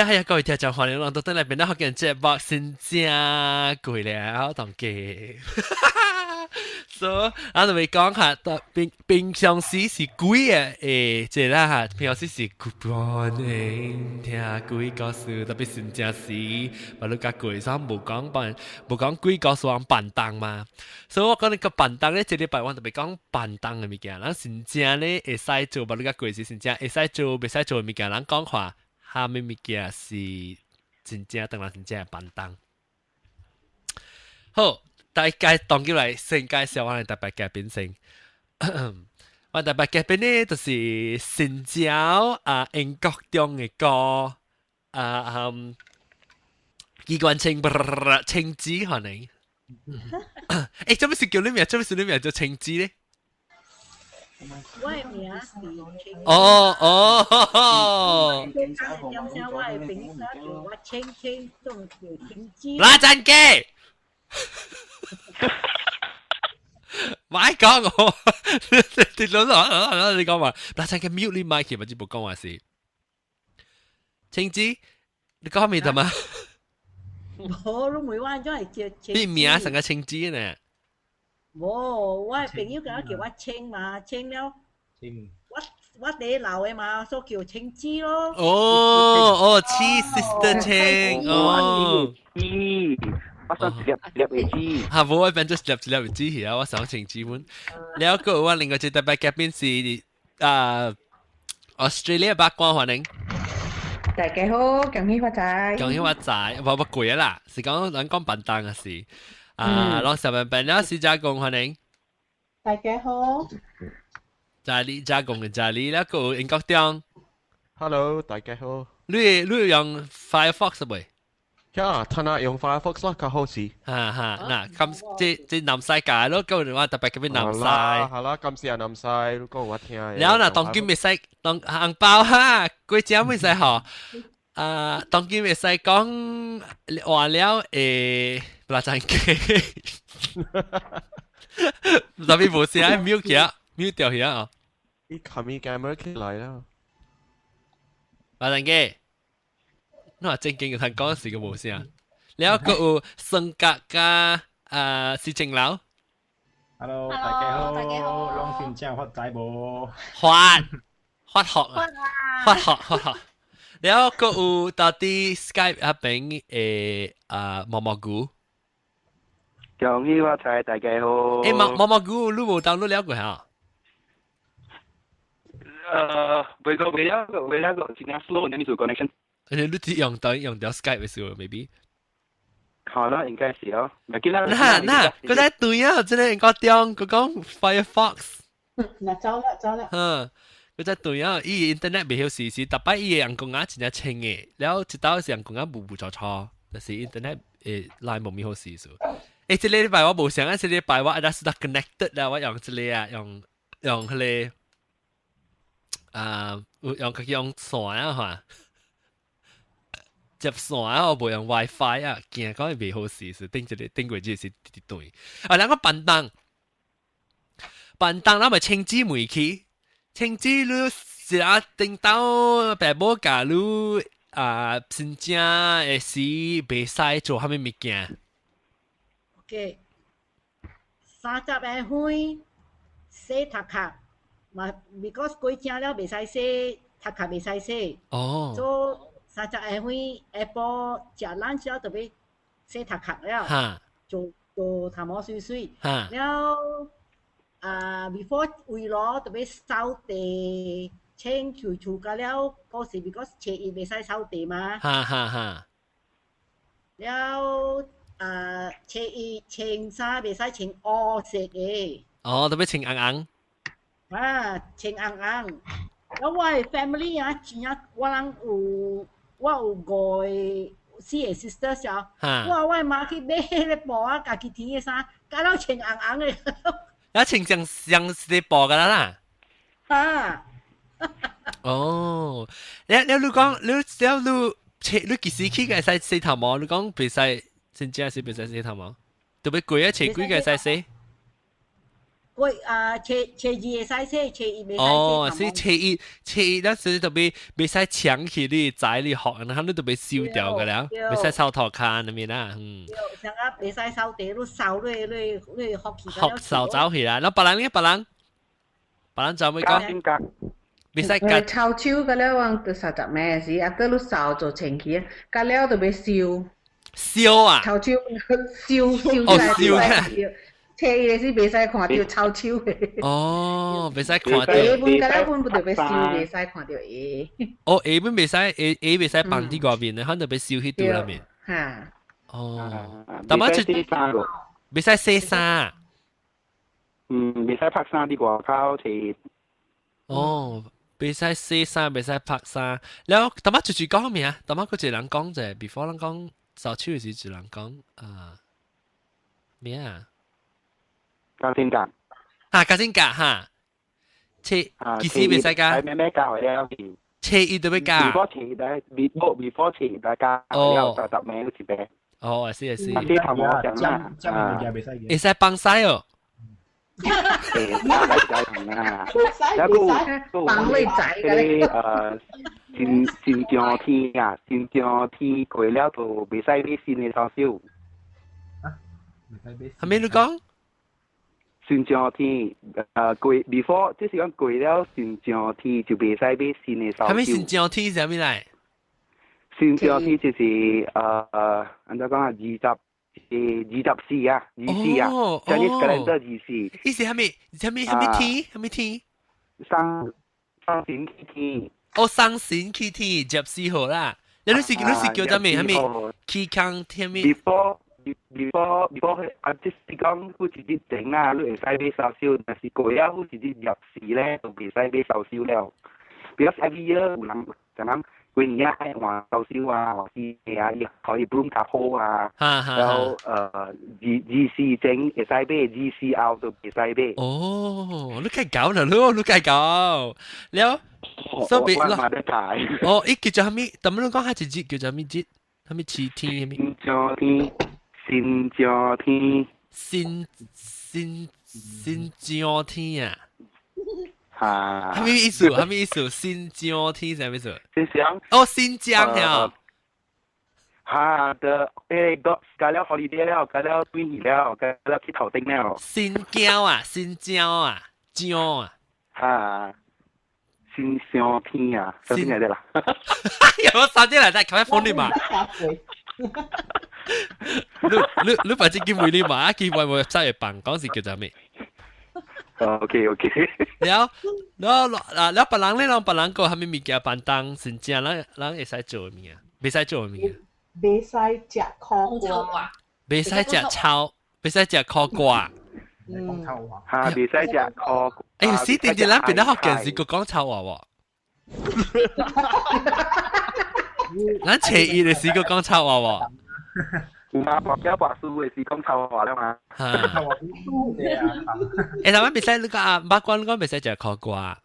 啊係啊，各位聽眾歡迎來到轉來變到福建節目，真正攰了，當家。所以我就會講下，平平常時是鬼嘅，這啦哈，平常時是 Good morning，聽鬼故事，特別真正時，把你較攰，所以無講辦，無講鬼故事講便當嘛。所以我講你個便當咧，這禮拜我特別講便當嘅物件，咱真正咧會使做，把你較攰時真正會使做，袂使做嘅物件，咱講話，啥物物件是真正當然真正嘅便當。好。大家當叫來先介紹我哋特別嘉賓先。我特別嘉賓呢，就是新椒啊，英國中嘅歌啊，機關槍青子可能。做咩事叫你名？做咩事你名叫青子咧？我的名是青。哦哦。點解我的朋友叫我青青，總叫青子。拉陣機。咪講我，你老你講話，嗱，陣嘅 mute 你麥佢，咪只冇講話事。青子，你講咩得嘛？無，你每晚都係叫青。你名成個青子呢？無，我的朋友叫叫我青嘛，青了。青。我哋老的嘛，所以叫青子咯。哦哦，青 sister 青哦。我想一粒一粒嘅子。嚇，無我變做一粒一粒嘅子去啊！我想青子本。了個我另外一個特別嘉賓是啊，Australia 八關歡迎。大家好，恭喜發財！恭喜發財，無無貴啊啦，是講咱講便當嘅事。啊，攏上面變了是加工歡迎。大家好。加里加工嘅加里，了個英國中。 Hello，大家好。你用 Firefox 未？呀，睇下用 Firefox 啦，較好勢。哈哈，嗱，咁這南西界咯，嗰陣話特別叫咩南西。係啦，今時係南西，你講我聽。然後嗱，當今袂使當紅包哈，幾隻袂使嗬。啊，當今袂使講話了不啦真機，特別無聲，mute 起，mute 掉起啊。你冚咪 camera 起來啦。巴真機。你話正經嘅聽講時個無聲，然後閣有孫格加啊是正樓。 Hello，大家好，大家好，攏真正發財無？發發學啊，發學發學。然後閣有到底 Skype 那邊嘅啊毛毛菇。恭喜發財，大家好。毛毛毛菇，你無 download 了過嚇？未過未了過未了過，真正 slow，你做 connection。你只用到用掉 Skype 嘅時候，maybe。好啦，應該是哦。咪見啦。嗱嗱，佢在對啊，真係應該點？佢講 Firefox。嗱，走啦走啦。嗯，佢在對啊，伊 internet 未曉時時，逐擺伊嘅人工啊真正清嘅，然後一道是人工啊無無錯錯，就是 internet 來無咪好時數。這個禮拜我無想啊，這個禮拜我啊是得 connected 啦，我用這個啊，用用彼個啊，用佢用線啊嚇。接線啊，我無用 WiFi 啊，驚講袂好勢，是頂一個頂過這是直對。啊，兩個便當，便當咱咪青姊妹去，青姊你是啊頂到爸母教你啊，真正會時袂使做啥物物件。 OK，30個歲洗頭殼，嘛，because 過正了袂使洗，頭殼袂使洗。哦。做30個歲下晡食 lunch 了，就欲洗頭殼了，做做頭毛水水。了啊，before 圍爐就欲掃地，清除厝甲了，嗰時 because 初一袂使掃地嘛。哈哈哈。了啊，初一穿衫袂使穿烏色的。哦，特別穿紅紅。啊，穿紅紅。了我的 family 啊，真正我人有。我有五個、四個 sister 小，我我媽去買彼個布啊，家己添的衫，搞到穿紅紅的。啊，穿像像是布噶啦。啊。哦，你講你只要你你幾時去會使洗頭毛？你講袂使，真正是袂使洗頭毛，特別貴啊，穿幾個會使洗？過啊，初初二會使洗，初一袂使洗。哦，所以初一初一咱時特別袂使搶去你仔你學，然後你都被燒掉個了，袂使掃塗跤那面啦，嗯。對，像啊，袂使掃地，你掃你你你學起。學掃走去啦，那別人呢？別人，別人就會講。袂使割臭手個了，往就三十暝時，啊，得你掃做清氣，隔了就欲燒。燒啊！臭手燒燒哦，燒啊！初一時袂使看著臭手的。哦，袂使看著。下本隔了本不就欲燒，袂使看著下。哦，下本袂使，下下袂使放佇外面的，可能欲燒去肚內面。哈。哦，但係出袂使洗衫。嗯，袂使曝衫佇外口是。哦。袂使洗衫，袂使曝衫。了，頭仔就是講咩啊？頭仔閣一個人講者，before 咱講掃手時，一個人講啊咩啊？家庭教。哈，家庭教哈。初幾時袂使加？咩咩教了？初一就欲加。 before 初一，before before 初一加，了就十名一遍。哦，是是。啊，這頭我講啦，啊，會使放屎哦。誒，大家同啊，然後放你仔嘅新新疆天啊，新疆天過了就袂使買新的燒燒。啊，袂使買。係咩你講？新疆天過 before，就是講過了新疆天就袂使買新的燒燒。係咩新疆天是啥物來？新疆天就是按怎講啊，24啊，24啊，Chinese calendar 24。伊是啥物？啥物？啥物天？啥物天？送送神去天。哦，送神去天，24號啦。你你是叫啥物？啥物？起空天物？Before before before 啊，即是講好一日前啊，你會使買燒燒，但是過了好一日入時咧，就袂使買燒燒了。Because every year 有人就講。規年啊，愛換燒燒啊，換新的啊，伊可以 bloom 較好啊。然後24前會使買，24後就袂使買。哦，你計搞啦，你你計搞了，所以咯。哦，伊叫做啥物？但你講下一節叫做啥物節？啥物齊天？啥物？新疆天，新疆天，新新新疆天啊！哈，啥物意思？啥物意思？新疆天啥物意思？新疆。哦，新疆呀。哈的，個過了 holiday 了，過了轉去了，過了去頭頂了。新疆啊，新疆啊，疆啊。哈，新疆天啊，啥物來的啦？有冇三點來？再開風你嘛？你你你把這個問你嘛？啊，佢會唔會真係辦講是叫做咩？ OK OK。了了啊，了別人咧，人別人個啥物物件辦當真正咱咱會使做的物件，袂使做的物件。袂使食苦瓜，袂使食臭，袂使食苦瓜。講臭話。嚇，袂使食苦瓜。欸，死定定，咱變得福建是閣講臭話喎。咱初一的時閣講臭話喎。有嘛？跋筊跋輸的時講臭話了嘛？嚇。臭話欸，台灣袂使你講啊，馬關你講袂使食苦瓜。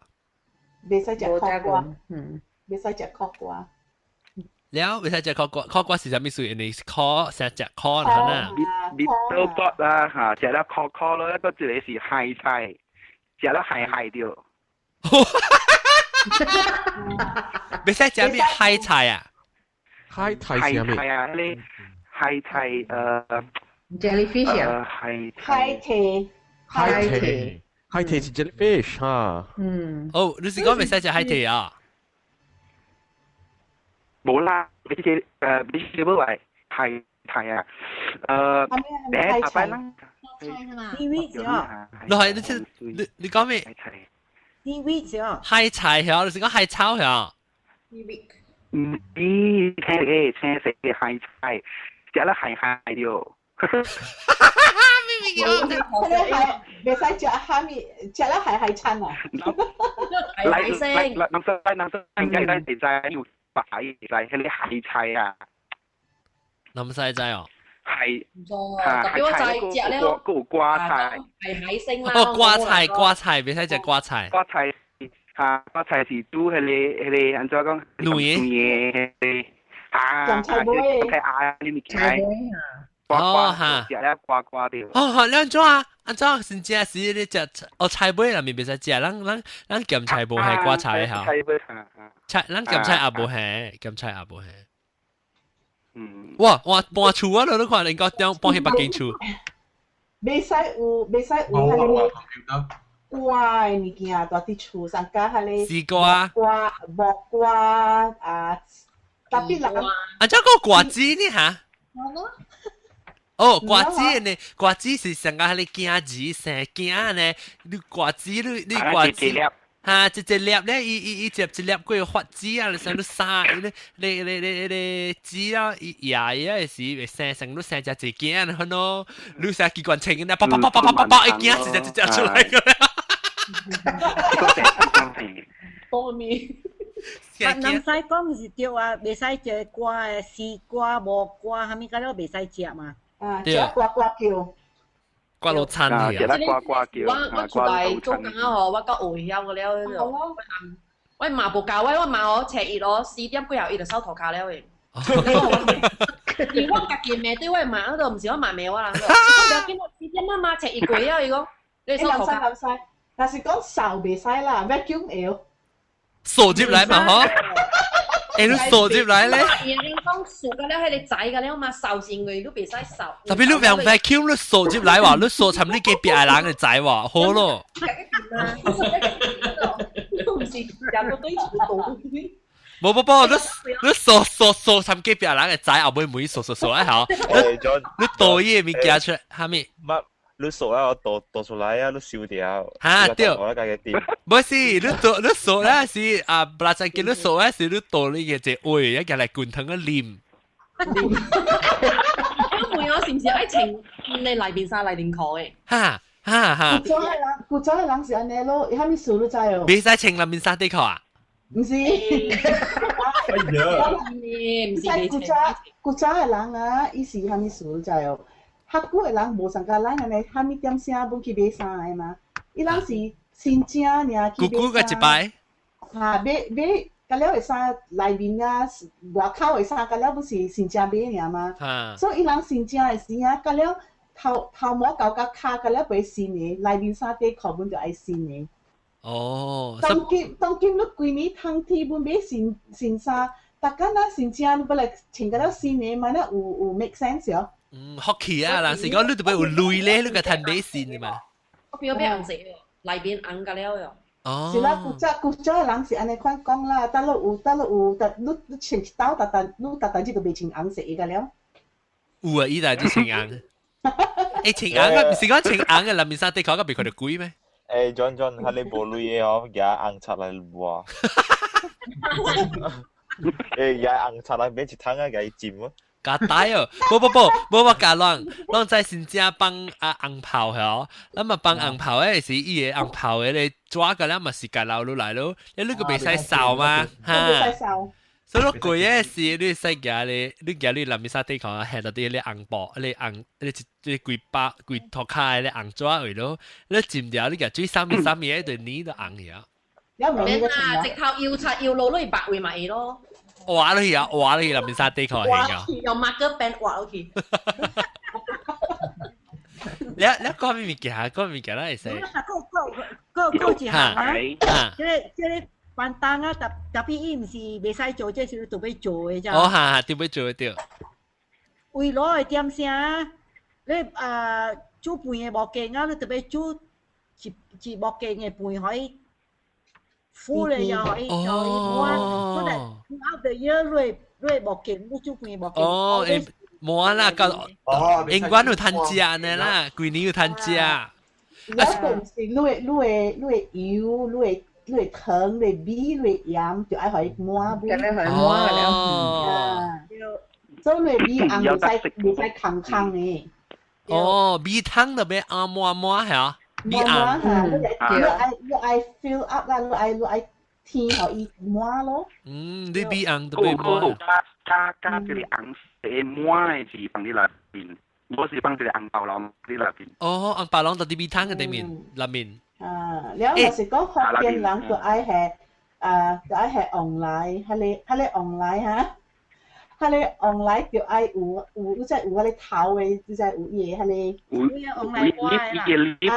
袂使食苦瓜，嗯，袂使食苦瓜。了，袂使食苦瓜，苦瓜是啥物意思？因為苦成食苦啦，呐。蜜豆角啦，嚇，食了苦苦咯，一個一個是海菜，食了海海著。袂使食咩海菜啊？海菜是啥物？海啊，迄個海菜jellyfish 啊，海海蜇，海蜇，海蜇是 jellyfish 哈。嗯。哦，你是講袂使食海蜇啊？無啦，你這你這無話海菜啊，海菜啦，地位啊，你係你你你講咩？地位啊，海菜曉，你是講海草曉？唔知聽嘅青色嘅海菜，食了海海著。明明叫袂使食蝦米，食了海海餐啊！來來來，南西南西應該會知有白會知彼個海菜啊。南西知哦。係。唔錯，特別我就食了。個瓜菜。係海星啦。哦，瓜菜瓜菜，袂使食瓜菜。瓜菜嚇，瓜菜是煮彼個彼個按怎講？卵嘅，彼個嚇，鹹菜尾。菜鴨你物件。菜尾啊。瓜瓜食了瓜瓜掉。哦，好，你按怎啊？按怎真正是你食哦菜尾內面袂使食，咱咱咱鹹菜無係瓜菜嚇。菜尾菜咱鹹菜也無係，鹹菜也無係。嗯。哇哇搬厝啊！你看，人家搬去北京厝。袂使有，袂使有彼个瓜的物件，蹛佇厝上加彼个絲瓜、瓜、木瓜啊，特別人啊，這個瓜子呢嚇？哦，瓜子呢？瓜子是上個彼个囝兒生囝呢？你瓜子你你瓜子。哈，一一粒咧，伊伊伊接一粒過發籽啊，你生你生，你你你你籽啊，伊壓伊啊時會生生你生隻一囝，好喏，你生機關槍咁啊，叭叭叭叭叭叭叭，一囝一隻一隻出來個。多面。越南西講是對啊，袂使食瓜的絲瓜、木瓜，啥物個都袂使食嘛。啊，食呱呱叫。瓜老餐去啊！呱呱叫。我我出來做工啊吼，我夠學曉個了。我媽無教我，我媽哦，初一咯，4點過後伊就掃塗跤了的。因為我家己罵對我媽，都毋是我媽罵我啦。伊講不要緊，4點啊媽初一過了，伊講你掃塗跤。會使，但是講掃袂使啦，vacuum 會。掃入來嘛嗬？欸，你掃入來咧？伊講掃個了，彼個仔個了嘛，掃是因為你袂使掃。特別你用 vacuum 你掃入來話，你掃尋你隔壁的人的仔話，好咯。你毋是兩個對住倒。無無無，你你掃掃掃尋隔壁人的仔後尾每掃掃掃一下，你倒伊的物件出來，啥物？乜？你掃啊，我倒倒出來啊，你燒掉。嚇對。我家己掂。不是，你倒你掃咧是啊，不啦，再見你掃咧是你倒你嘅一位，一個來滾湯嘅啉。我問我是毋是愛穿你內面衫內面褲的？哈哈哈！古早的人，古早的人是按呢咯，伊啥物事你知哦？袂使穿內面衫底褲啊？毋是。哎呀！毋是古早古早的人啊，伊是啥物事你知哦？較久的人無像佮咱按呢，啥物點聲攏去買衫的嘛？伊人是新正爾去久久個一擺。哈，買買，佮了的衫內面啊，外口的衫，佮了不是新正買爾嘛？所以伊人新正的時啊，佮了頭頭毛到甲跤，佮了袂新的，內面衫底褲本就愛新的。哦。當今當今你規年冬天本買新新衫，逐工咱新正你欲來穿佮了新的，嘛那有有 make sense 哦？嗯，福氣啊！人是講你特別有鐳咧，你個趁買新的嘛。我變變紅色，內面紅個了喲。哦。是啦，古早古早的人是按呢款講啦，等你有等你有，但你你穿一道，逐逐你逐逐日都袂穿紅色的個了。有啊，伊就穿紅。欸，穿紅啊，毋是講穿紅的內面衫底褲，個袂看著貴咩？欸，John John，彼個無鐳的哦，舉紅刷來抹。欸，舉紅刷來免一桶啊，共伊浸啊。加大哦，無無無，無我教攏，攏在新正放啊紅炮嗬，咱嘛放紅炮的是伊個紅炮的咧抓個，咱嘛是共留落來咯，你你個袂使掃嘛，哈。袂使掃。所以你過的時，你使舉咧，你舉你內面衫底褲，下到啲咧紅布，咧紅，咧一一規包規塗跤的咧紅紙位咯，你浸掉，你舉水灑咪灑咪，一對泥都紅去啊。免啦，直頭油漆油落落去白位嘛會咯。畫落去啊，畫落去內面衫底褲係啊。用馬克筆畫落去。你你講咩物件？講咩物件啦？會使。閣閣閣一項啊！這个這个便當啊，特特別伊毋是袂使做，這是特別做的咋。哦，哈哈，特別做的對。圍爐的點聲，你啊煮飯的無夠啊，你特別煮一一無夠的飯，予伊敷了又予伊予伊滿，所以 throughout the year 你你無夠，你煮飯無夠。哦，欸，無啦，到永遠有趁食呢啦，規年有趁食。我講是你的你的你的油，你的你的糖，你的米，你的鹽，就愛予伊滿。哦。所以你的米紅袂使袂使空空的。哦，米湯就欲紅滿滿係啊？米紅。你愛你愛 fill up 啦，你愛你愛添予伊滿咯。嗯，你米紅就欲滿。加加加一个紅色滿的是放佇內面。我是放一個紅包籠佇內面。哦，紅包籠就佇米湯的內面，內面。啊，了若是講福建人就愛係啊，就愛係旺來，彼個彼個旺來哈，彼个旺來就愛有，你知有彼個頭的，你知有伊的彼個。有有啊，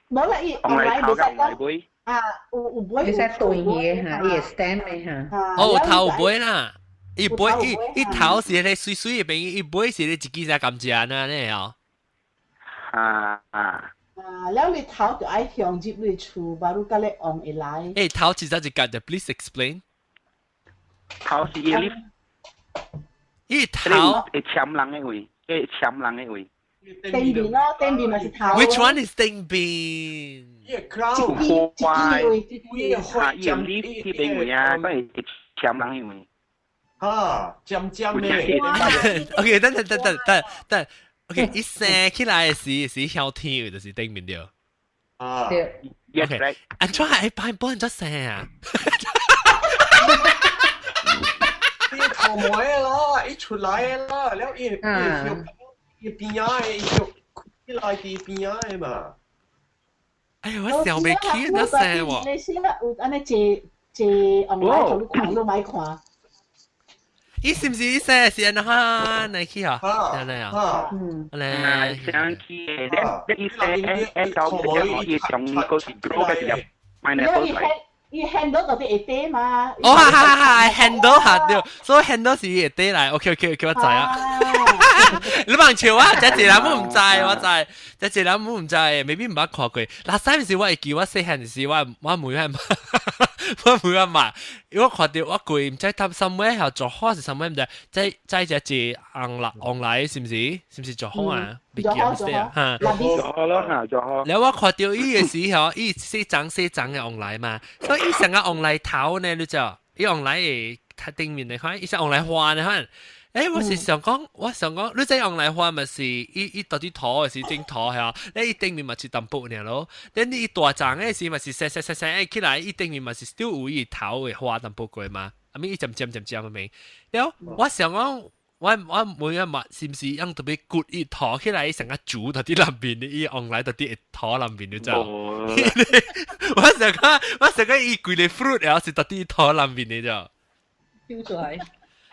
無啦，伊旺來袂使講啊，有尾會使對伊的哈，伊會 stand 的哈。哦，有頭有尾啦，伊尾伊伊頭是咧水水的邊，伊尾是咧一支只甘蔗呢，呢哦。啊啊！啊，了你頭就愛向入你厝，把你甲你旺會來。欸，頭一只一格就 please explain。頭是伊 leaf。伊頭會攕人的位，會攕人的位。頂面咯，頂面嘛是頭。 Which one is 頂面？伊個 crown 花，伊個花，伊個 leaf 彼邊位啊，佢會攕人的位。哈，尖尖的。 OK，等等等等等等。OK，一生起來的時是向天，就是頂面對。啊，對。 OK，按怎會擺本怎生啊？伊頭毛啦，伊出來啦，了伊伊向伊邊仔的，伊向起來佇邊仔的嘛。哎呀，我想袂起那生喎。你先有按呢坐坐旺來，予你看，你莫看。伊是毋是伊生是按怎來去啊？按呢啊？嗯。來。生起的，你伊生按到伊上個是 grow 嘅時候，pineapple 來。伊 handle 到底會底嘛？哦，哈哈哈，handle 下對，所以 handle 是會底來。OK OK OK，我知啊。你望笑我，這一人我毋知，我知，這一人我毋知，maybe 毋捌看過。last time 是我會記，我細漢時我每晚我每晚買，因為我看到我過毋知搭 somewhere 係做好是 somewhere 毋知，在在隻隻紅來紅來是毋是？是毋是做好啊？別記得啊嚇。做好咯嚇，做好。然後我看到伊的時候，伊細張細張的旺來嘛，所以伊成個旺來頭呢，你知？伊旺來會睇頂面的看，伊是旺來花呢看。欸，我是想講，我想講，你知旺來花嘛是伊伊到底土是整土係啊？你伊頂面嘛是淡薄爾咯。等你伊大張的時嘛是細細細細起來，伊頂面嘛是 still 有伊頭的花淡薄過嘛。啊咪伊漸漸漸漸咪。了，我想講，我每一物是毋是用特別骨伊土起來，伊成個煮到佇內面的，伊旺來到佇土內面，你知？我想講，我想講伊規個 fruit 然後是到佇土內面的啫。丟出來。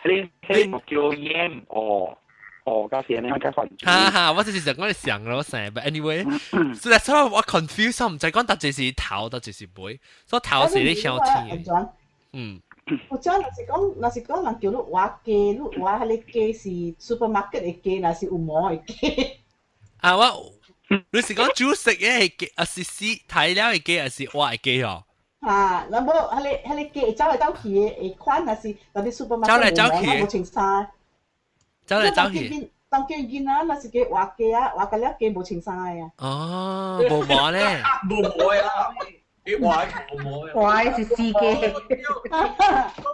你你叫 yam 哦哦，加時你加番。哈哈，我就是想講你想咯，成，but anyway，所以所以我 confuse，我毋知講到底是頭，到底是尾，所以頭是你向天。嗯。有陣若是講，若是講人叫你活雞，你活彼个雞是 supermarket 的雞，若是有毛的雞。啊，我你是講煮食的雞，啊是死睇了的雞，還是活的雞哦？啊，那無彼个雞會走來走去的，會款，若是若佇 supermarket 走來走去，無穿衫。走來走去。當叫囡仔，若是雞活雞啊，活甲了雞無穿衫的啊。哦，無毛咧。無毛的啦。你活無毛的。活的是死雞。講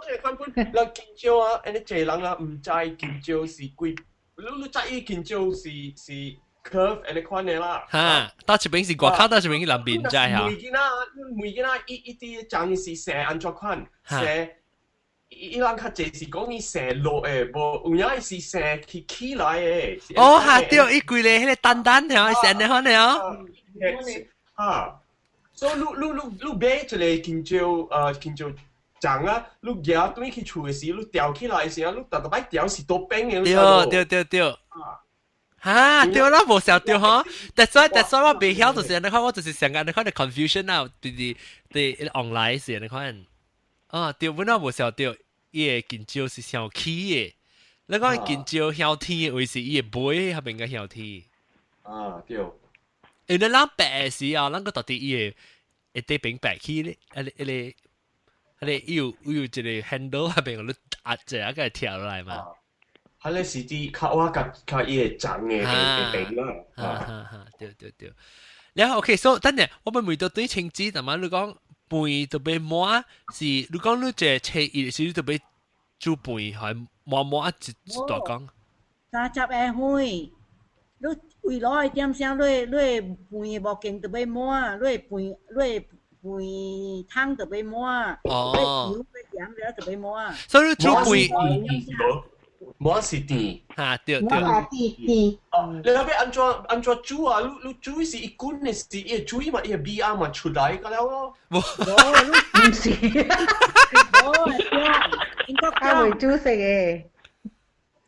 嘅根本，人香蕉啊，按呢濟人啊，毋知香蕉是幾，你知伊香蕉是 curve 按呢款的啦。哈，到一邊是外口，到一邊是內面，知嚇。每囡仔，每囡仔伊伊佇種是生按怎款，生伊人較濟是講伊生落的，無有影是生起來的。哦，哈對，伊規个彼個單單的，是按呢款的哦。哈。所以你你你你買一個香蕉，香蕉欉啊，你舉轉去厝的時，你吊起來的時候，你逐逐擺吊是倒反的。對對對對。哈，對啦，無想對吼。但所以我袂曉就是按呢款，我就是想按呢款的 confusion 啊，佇佇佇 online 是按呢款。哦，對，本來無想到伊个香蕉是向起的，你講香蕉向天的位是伊个尾彼邊較向天。啊，對。因為咱白的時候，咱個到底伊會會底邊白起咧，啊咧，彼個，彼個伊有一個 handle 彼邊，你壓一下，佮跳落來嘛。彼個是佇較我較較伊個長的的邊啦。哈哈哈，對對對。然後 OK，所以等陣我們問到對清子，但嘛你講飯特別滿，是你講你這初一時特別煮飯，還滿滿一一大工。 30下歲，你為攞的點聲，你你飯的無間特別滿，你飯你飯湯特別滿，哦，油鹽了特別滿。所以你煮飯。滿是甜，哈對對。滿甜甜。哦，你後尾按怎按怎煮啊？你你煮是伊滾的是伊個水嘛，伊個味啊嘛出來個了咯。無，毋是。無，應該較袂煮食的。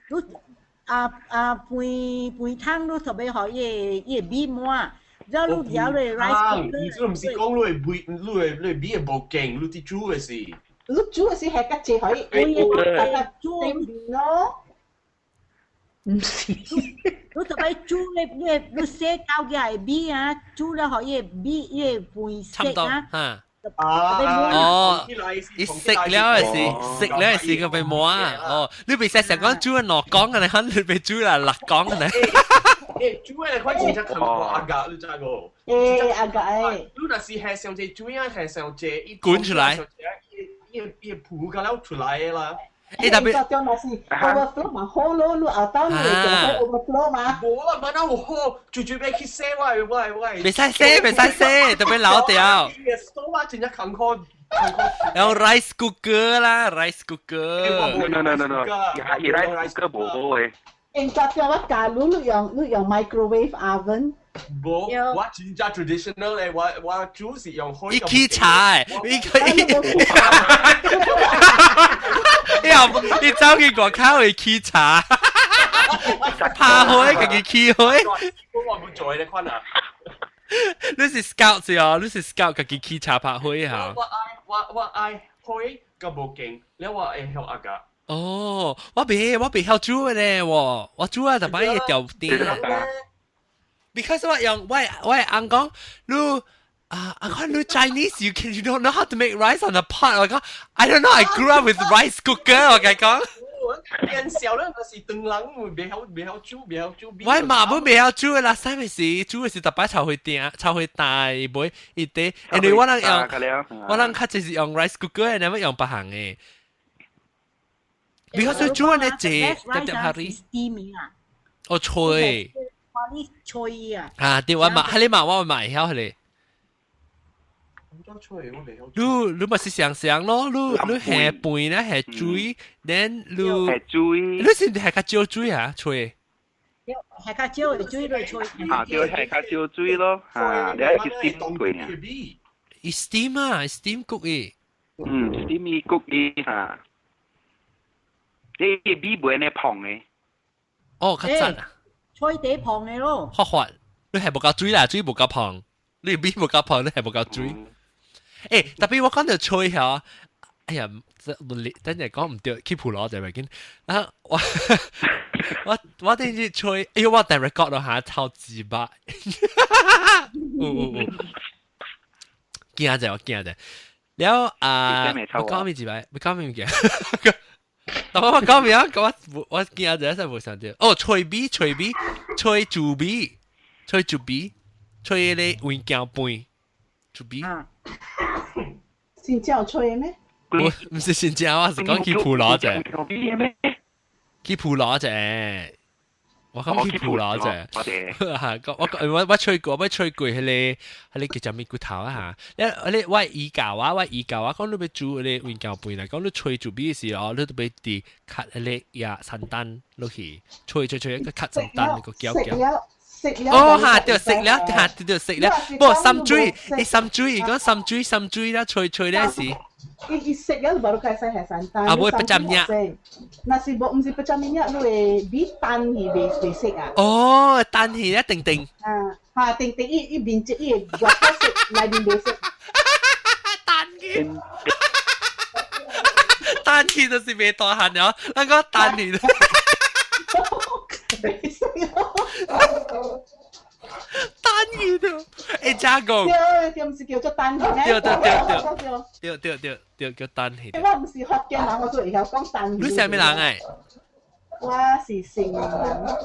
你啊啊飯飯湯你特別予伊個米滿，然後你舀你 rice 你這毋是講你會米，你會米會無勁，你佇煮的是。你煮的是係較濟可以，煮咯。毋是，你特別煮你你你洗到嘅米啊，煮了予伊個米伊個飯色啊。哦，伊食了的是食了的是個被摸啊！哦，你袂使成講煮兩講嘅，你可能被煮啦六講嘅。欸，煮的款真正艱苦阿甲，你知無？欸，阿甲欸。你若是下上濟水啊，下上濟，伊滾出來，伊伊浮甲了出來的啦。欸，特別就若是 overflow 嘛好咯，你後兜你會做 overflow 嘛？無啦，無哪有好，最最尾去洗我我我。袂使洗，袂使洗，特別老掉。手啊，真正艱苦。有 rice cooker 啦，rice cooker。 No no no no，伊 rice cooker 無好嘅。應該叫我假如你用 microwave oven。無，我真正 traditional 咧，我煮是用火。伊起茶誒，伊伊。伊後伊走去外口會起茶，拍火家己起火。我無做彼款啊。你是 scout 是哦，你是 scout 家己起茶拍火哈。我愛我愛火佮無勁，了我會曉阿甲。哦，我袂曉煮的咧，我煮啊，逐擺會掉電。Because 我用我翁講，你啊，啊看你 Chinese you don't know how to make rice on the pot。我講 I don't know, I grew up with rice cooker。我共講。變小了，那是唐人袂曉煮，袂曉煮。我嘛本袂曉煮的啦，啥物事煮的是逐擺炒火定，炒火大，袂伊底。因為我人用，我人較濟是用 rice cooker，你欲用別項的。Because 煮的濟，點點下哩。 steam 啊。哦，吹。你吹啊！啊，對，我嘛，彼个嘛，我嘛會曉彼个。你你咪是想想咯，你下飯咧下水，then 你下水，你是下較少水啊？吹。下較少的水來吹。啊，對，下較少水咯，啊，你愛去 steam 過啊。伊 steam 啊，steam cook 伊。嗯，steam 伊 cook 伊哈。你米袂呢膨的。哦，較讚啊！吹地膨的咯。發發，你係無夠水啦，水無夠膨，你米無夠膨，你係無夠水。欸，特別我講到吹嚇，哎呀，等陣講毋對，去普羅就袂緊。啊，我頂日吹，哎呦，我等 record 落下超級巴。有有有，驚者我驚者。了啊，我講咩字擺？我講咩物件？但我講咩啊？我驚者真無想到。哦，吹米，吹米，吹豬米，吹豬米，吹彼個雲鏡飯，豬米。真正有吹咩？我毋是新正，我是講去普羅者。去普羅者，我講去普羅者。我吹過，我吹過彼個彼個叫啥物骨頭啊嚇？你我姨教我，我姨教我講你欲煮彼個雲鏡飯來講你吹豬米時哦，你都欲佇較彼個葉山丹落去，吹吹吹，個較山丹個攪攪。哦哈，對，食了，哈，對對食了，無滲水，伊滲水，伊講滲水滲水啦，吹吹咧是。伊伊食了就無開始下山丹。啊，無會不沾物。若是無，毋是不沾物，你會米單去袂食啊？哦，單去一定定。啊，哈，定定伊伊面積伊會外口食，內面袂食。單去。單去就是袂大漢了，咱講單去。袂食。單去對，欸，加講。對，對，毋是叫做單去咩？對對對對，對對對對，叫單去。我毋是福建人，我都會曉講單去。你是啥物人欸？我是新寧人。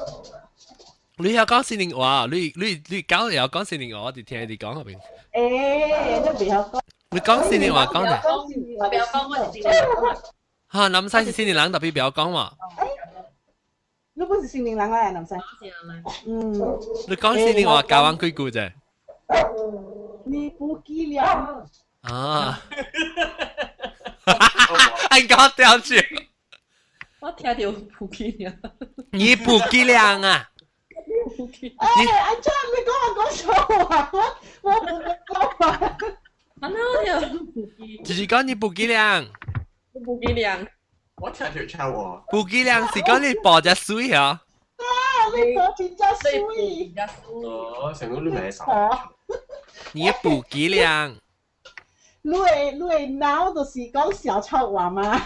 你曉講新寧話？你講會曉講新寧話？我佇聽你講嗰邊。欸，你袂曉講。你講新寧話講咧？我袂曉講，我是新寧人。哈，南西是新寧人，特別袂曉講嘛。你不是新寧人啊，南西？嗯。你講新寧話教阮幾句啫？你不記了。啊！按講掉去。我聽著不記了。你不記了啊？哎，阿張，你講我講錯話，我我唔講話。啊，那我聽不記。就是講你不記了。不記了。我聽著臭話。布機量是講你播隻水啊？啊！你播真正水。哦，成個你咪手。你布機量。你的腦就是講小臭話嗎？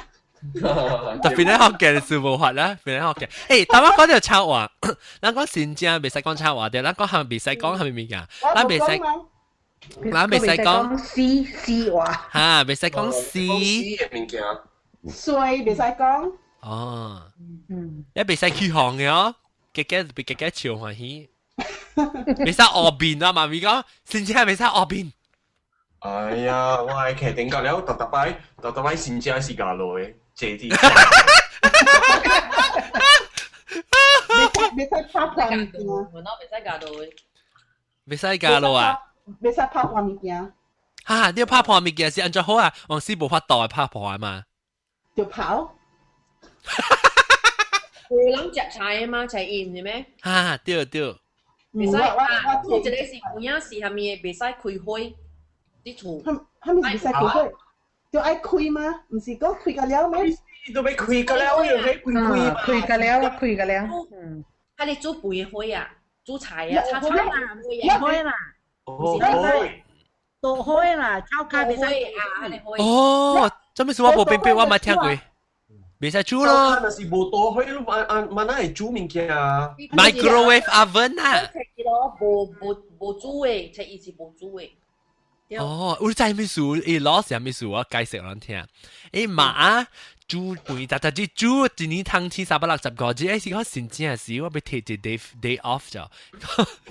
特別咧學嘅是無法啦，別咧學嘅。誒，頭先講到臭話，咱講新正袂使講臭話對，咱講係袂使講係咪物件？咱袂使，咱袂使講死死話。嚇，袂使講死。死嘅物件。衰袂使講。哦。嗯。你袂使去行嘅哦，結結被結結笑歡喜。袂使惡變啊，媽咪講，新正袂使惡變。哎呀，我係騎頂架了，特特擺，特特擺新正是架路嘅，借啲。袂使拍破物件。我袂使架路嘅。袂使架路啊！袂使拍破物件。哈！你拍破物件是按怎好啊？往時無法度會拍破嘛？就跑。有人食菜嘛，菜鹽是咩？哈！對對。袂使啊！有一個是有影是啥物的，袂使開火。啲厝，他們是袂使開火，就愛開嗎？毋是講開個了咩？都欲開個了，又欲開開嘛。開個了，開個了。嗯，佢哋煮飯火啊，煮菜啊，炒菜啊，火啦，哦，大火啦，炒咖袂使啊，你火。哦，這物事我無變變，我冇聽過。袂使煮咯。若是無大火，你按按慢慢會煮物件啊。 Microwave oven 啊。無無煮的，這伊是無煮的。哦，有知咩事？伊老是咩事？我解釋咱聽。伊馬煮飯，逐逐日煮一年通天365日，欸是講真正是我欲提一 day off 就，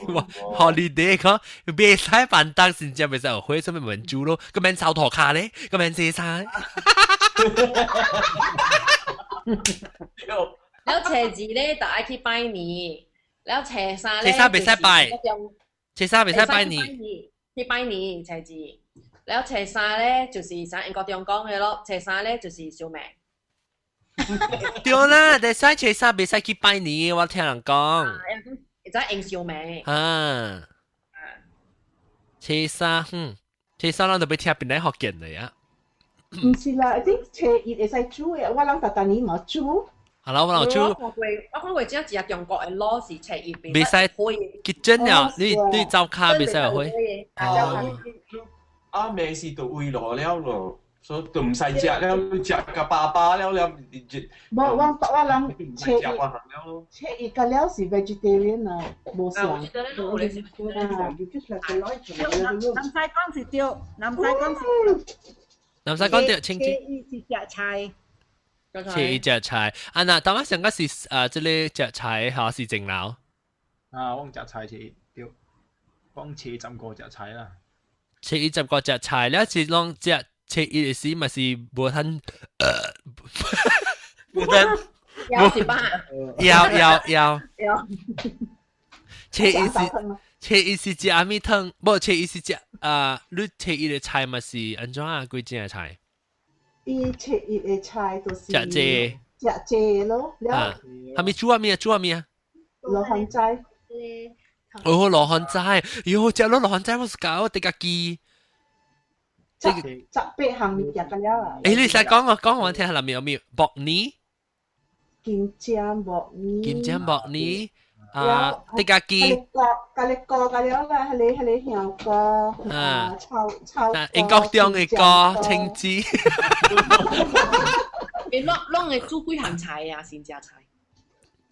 我 holiday 講袂使辦當，真正袂使有火，啥物免煮咯，閣免掃塗跤咧，閣免洗衫。了初二咧，就愛去拜年。了初三咧，初三袂使拜，初三袂使拜年。去拜年初二，了初三咧就是像英國中講的咯，初三咧就是燒命。對啦，但係初三袂使去拜年，我聽人講。會使用燒命。啊。初三，初三咱就欲聽邊個福建的呀？毋是啦，啲初一會使煮的，我人逐逐年嘛煮。係啦，我人煮。我看過，我看過只一個中國的老是初一袂使結真了，你灶跤袂使有火。哦。阿妹是都胃落了咯，所以都毋使食了，食甲飽飽了了。無，我人初一初一個了是 vegetarian 啊，無相。南西講是對，南西講是。南西講對，清初一是食菜。初一食菜，啊那當我上個是啊，這個食菜嚇是正流。啊，我食菜是對，講初十五食菜啦。初一十五食菜，了是攏食初一的時嘛是無通，無通。枵是吧？枵枵枵。枵。初一是食啥物湯？無初一是食啊，你初一的菜嘛是按怎啊？幾種的菜？伊初一的菜就是食這食這咯，了。係咪煮啊咩啊？煮啊咩啊？羅漢齋。哦，羅漢齋，喲，食咗羅漢齋我是搞得個記。十八項物件個了啊！欸，你使講我講我聽下，裡面有咩？薄泥。金針薄泥。金針薄泥。啊，得個記。咖喱膏個了啦，彼個香膏，啊，炒炒。英國中的膏，青汁。欸，攏會煮幾項菜啊？先食菜。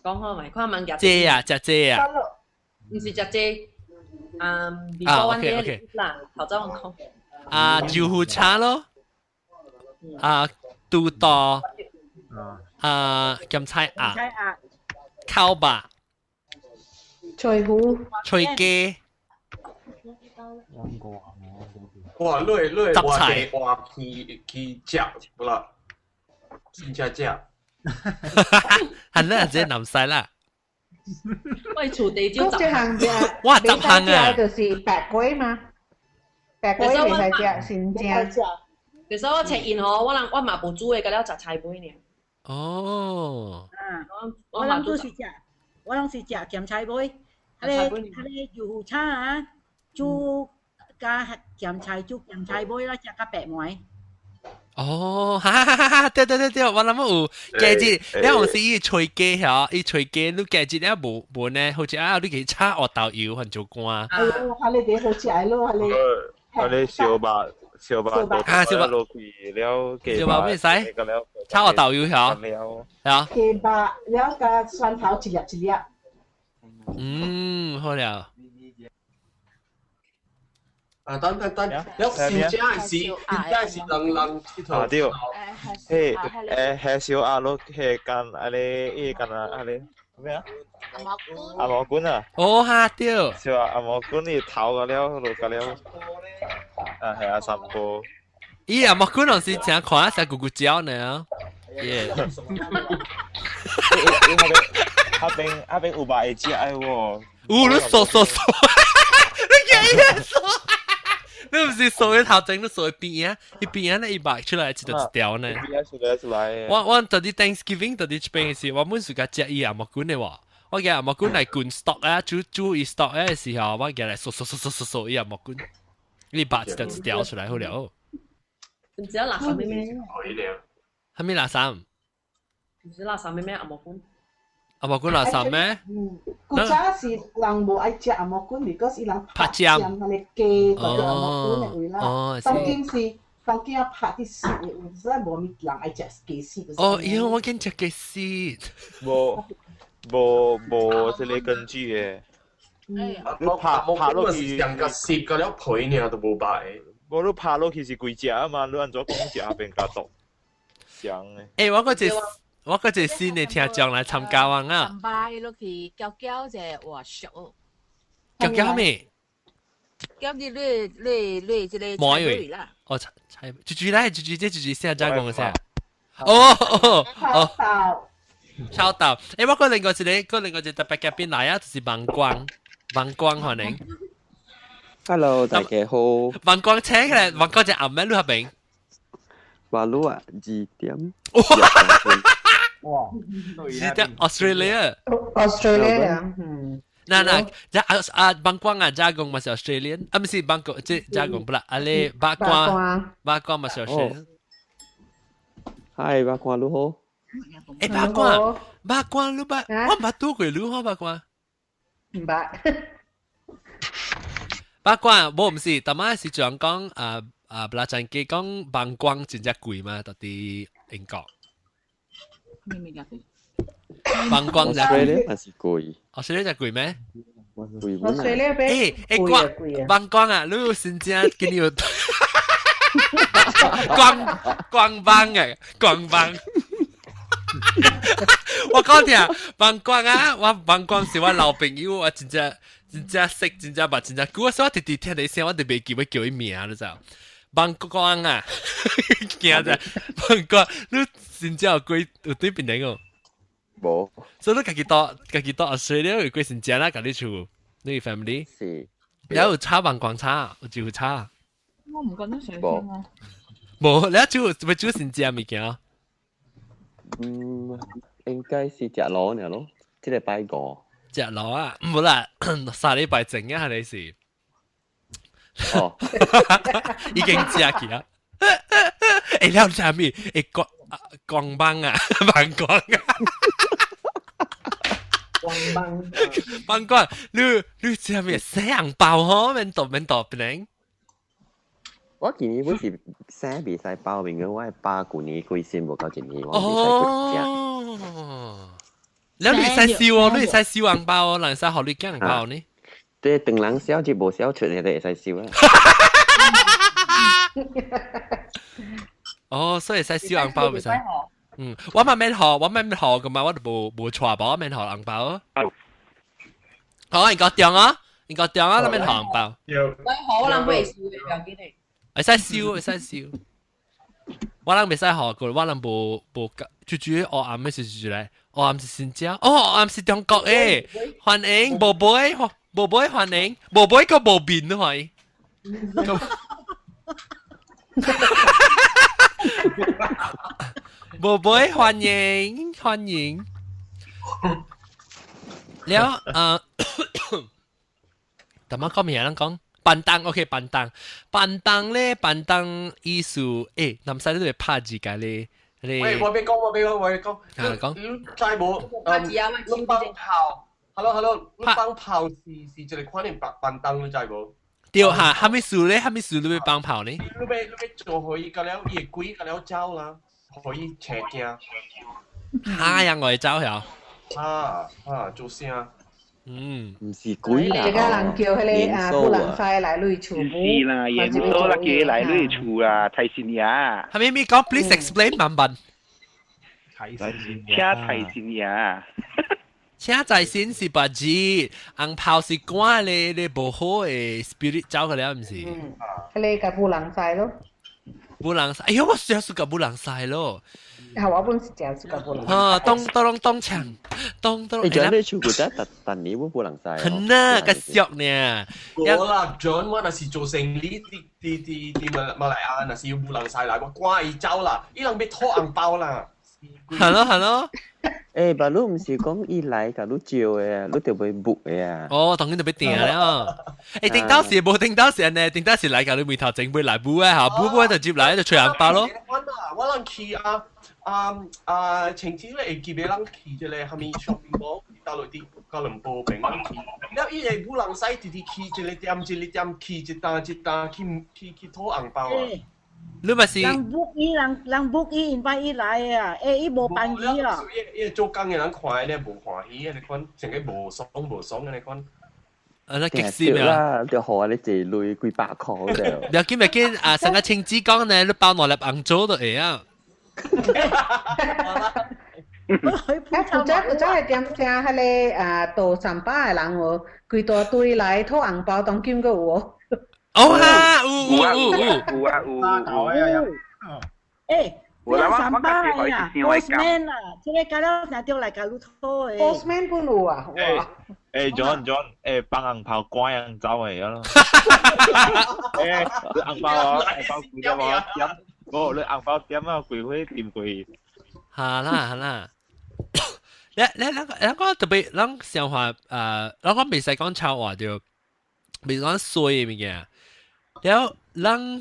講好未？看問食。這啊，食這啊。毋是食這，啊，啊，OK OK。啦，頭先我講。啊，豆腐叉咯，啊，肚刀，啊，鹹菜鴨，烤肉，脆糊，脆雞。哇！你雜菜哇去食啦，真正食。係啦，這南西啦。喂，厝地少十項啫，哇，十項啊！就是白粿嘛，白粿袂使食，先食。其實我食宴吼，我人我嘛無煮的，甲了食菜粿爾。哦。啊，我人都是食，我人是食鹹菜粿，彼個豆腐炒啊，煮加鹹菜煮鹹菜粿啦，食甲白糜。哦，哈哈哈哈！對對對對，我諗有雞子，你有時伊吹雞嚇，伊吹雞，你雞子咧無無呢？好似啊，你去炒芋豆油很做乾。哎喲，哈你哋好食咯，哈你。哈你燒肉燒肉啊，燒肉落去了，燒肉咩使？炒芋豆油嚇，係啊。雞肉了加蒜頭一粒一粒。嗯，好了。啊，等等等，了真正是，真正是人人佚佗。啊對，嘿，誒，蝦燒鴨咯，迄間啊咧，伊間啊啊咧，咩啊？阿毛菇啊！哦哈對。燒鴨阿毛菇你頭個了，落個了。啊係阿三哥。咦，阿毛菇攏是正看成咕咕叫呢。耶。那邊那邊有白會食的喎。有，你傻傻傻，你幾個傻？你唔是掃喺頭前，你掃喺邊啊？伊邊啊，咧伊白出來一條一條呢。出來。我到底 Thanksgiving 到底這邊時，我本是甲食伊阿毛菌的喎。我嘅阿毛菌來滾 stock 啊，煮煮伊 stock 的時候，我嘅來掃掃掃掃掃掃伊阿毛菌，你白一條一條出來好了。唔知垃圾咩咩？係咩垃圾？唔知垃圾咩咩阿毛菌？阿毛菌垃圾咩？嗯，古早是人無愛食紅毛菌，because 伊人拍醬，迄個雞或者紅毛菌的位啦。當今是當今拍啲濕的位，所以無物人愛食雞絲。哦，因為我見食雞絲。無無無，這個根據的。你拍拍落去，上個濕個了皮爾都無白。無你拍落去是規隻啊嘛，你按怎講食變較毒？香的。欸，我嗰隻。我嗰隻新的聽眾來參加我啊！上擺落去攪攪者，哇熟！攪攪咩？攪你你你你這個菜啦！哦，菜菜，豬豬來，豬豬這豬豬先加工先。哦哦哦！超豆，欸，我嗰另外一個，嗰另外一個特別嘉賓來啊，就是萬光，萬光歡迎。 Hello，大家好。萬光請起來，萬光隻暗咩？你嗰邊？話路啊，2點。哇！是的，Australia。 Australia，嗯。嗱嗱，這啊啊，萬光啊，加工嘛是 Australian，啊唔是萬光，這加工不啦，啊咧八卦，八卦嘛是 Australian。 Hi，八卦你好。欸，八卦，八卦你捌，我捌拄過你好八卦。唔捌。八卦，無唔是，逐擺是講講啊啊，布拉贊機講萬光真正貴嘛，到佇英國。萬光就貴，還是貴？ Australia 就貴咩？貴。 Australia 欸欸，光萬光啊，你有真正今年有光光幫嘅光幫。我講聽萬光啊，我萬光是我老朋友，我真正真正識，真正捌，真正久。所以我直直聽你聲，我就袂記欲叫伊名，你知無？萬光啊，驚者萬光，你真正有幾有對邊個？無。所以你家己到家己到 Australia 有幾時正啦？家己厝，你 family 是。了有炒萬光炒，有就炒。我唔覺得上先啊。無，你煮欲煮先食物件？嗯，應該是食滷爾咯，這個拜五。食滷啊，唔啦，3禮拜前啊，係你是。哦，已經食去啊！欸，了啥物？欸，光光幫啊，萬光啊！光幫，萬光，你你食物？洗紅包吼，免度免度變。我今年本是洗袂使包面，我爸舊年過身無夠一年，我袂使去食。哦，了你會使收哦，你會使收紅包哦，人使予你寄紅包呢？對，當人燒就無燒出來就會使收啊。哦，所以會使收紅包袂使。嗯，我嘛免予，我免予噶嘛，我就無無帶包，我免予紅包。好，應該中啊，應該中啊，咱免予紅包。我予，我人袂收的，不要緊的。會使收，會使收。我人袂使予過，我人無無豬豬黑暗的是豬來，黑暗是新疆，哦，黑暗是中國的，歡迎無尾，無尾歡迎，無尾閣無面歡迎。無尾歡迎歡迎。了，逐擺講咩人講？板凳，OK，板凳，板凳咧，板凳意思，誒，南西都會拍字㗎咧，喂，我欲講，我欲講，我欲講。啊，講。你知無？拍字啊，你放炮，hello hello，你放炮是一個款的板凳，你知無？對嚇，蝦米事咧？蝦米事你欲放炮咧？你欲做予伊，甲了伊會鬼甲了走啦，予伊邪驚。嚇人我會走曉。啊啊，做聲。嗯，毋是鬼啦。這個人叫彼個啊，布人西來你厝。是啦，耶穌啦，叫伊來你厝啊，財神爺。係咪咪講？Please explain 慢慢。財神請財神爺。請財神是白字，紅炮是趕咧咧無好的 spirit 走去了，毋是？嗯，彼個共布人西咯。布人西，哎喲，我想說共布人西咯。啊，我本是誠喜歡布人。啊，當當當場，當當。你講你厝古早特特年會布人西。很啊，個俗呢。我啦，John，我若是做生意，佇佇佇佇馬馬來亞，若是有布人西來，我趕伊走啦，伊人欲討紅包啦。係咯係咯。誒，但你毋是講伊來共你招的，你著欲 book 的啊？哦，當然就欲訂了。誒，頂到時無頂到時呢？頂到時來共你門頭前欲來 book 啊，嚇，book book 就接來就揣紅包咯。我人去啊啊啊！前次咧會記得人去一個蝦米 shopping mall，到落佇哥倫坡邊人去，了伊個母人使直直去一個店一個店去一單一單去去去討紅包啊！你咪是人 book 伊人人 book 伊 invite 伊來啊，欸，伊無辦伊啊。伊做工的人看咧無歡喜，按呢款成個無爽無爽按呢款。啊，那激死啦！就予你借鐳幾百箍就。不要緊，不要緊啊！上個親子講呢，你包兩粒紅棗就會啊。欸，古早古早係點聲，彼個啊，倒三百的人哦，規大堆來討紅包，當今閣有哦。哦哈，有有有有啊有有。欸，三百啊，postman 啊，這個甲了聽著來共你討的。 postman 本有啊，哇！欸，John John，欸，放紅包趕人走的咯。欸，你紅包啊，紅包幾點啊？點，無你紅包點啊？幾歲點幾？好啦好啦。你你咱咱講特別，咱想法呃，咱講袂使講臭話著，袂講衰的物件。了，咱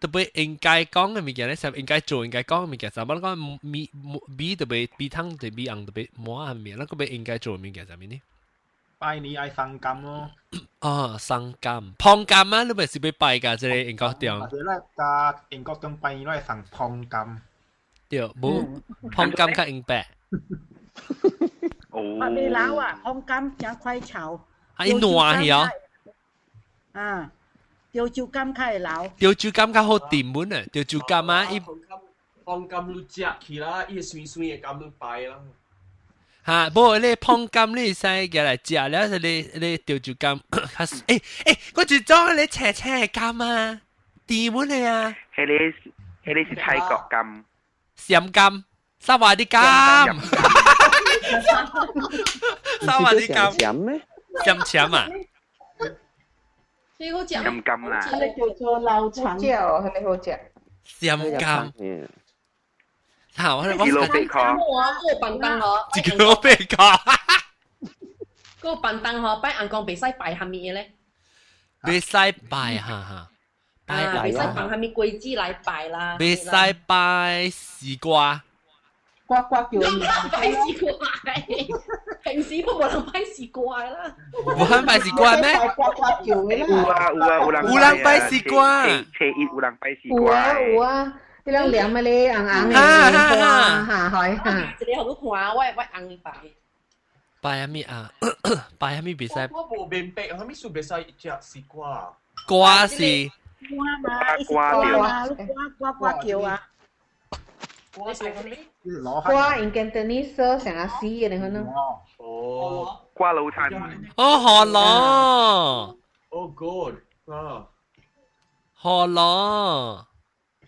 特別應該講的物件咧，是應該做應該講的物件。啥物咱講米米特別米湯特別紅特別抹啊物件，咱閣欲應該做的物件啥物呢？拜年愛送柑咯。哦，送柑，椪柑啊！你咪是欲拜㗎，這個英國中。或者咧，加英國中拜年愛送椪柑。對，無椪柑較英白。哦。白老啊，椪柑誠快臭。啊，伊爛去哦。啊，潮州柑較會老。潮州柑較好掂本啊，潮州柑啊，伊。椪柑你食去啦，伊會酸酸的柑你拜啦。哈，無你椪柑你會使舉來食了，是你你潮州柑較欸欸，我一種你青青的柑啊，甜本的啊。彼个彼个是泰國柑。鹹柑，薩瓦迪柑。薩瓦迪柑。鹹咩？鹹鹹啊！這好食。鹹柑啦。這個叫做老腸。好食哦，彼個好食。鹹柑。好，我一路八箍。我個板凳哦。一個八箍。個板凳吼，拜尪公袂使拜蝦米的咧？袂使拜哈哈。拜袂使放蝦米果子來拜啦。袂使拜絲瓜。瓜瓜叫。拜絲瓜，平時都無人拜絲瓜啦。無人拜絲瓜咩？瓜瓜叫的啦。有啊有啊有人。有人拜絲瓜。初一有人拜絲有瓜。啊有啊。彼種黏的咧，紅紅的花，哈，係哈。一個予你看，我我尪拜。拜蝦米啊？拜蝦米袂使？我無明白，蝦米事袂使食絲瓜？瓜是。瓜嘛，伊是瓜嘛，你瓜瓜瓜叫啊。瓜是蝦米？瓜 in Cantonese 成個死的，你可能。哦。瓜老陳。哦，河龍。哦，good 啊。河龍。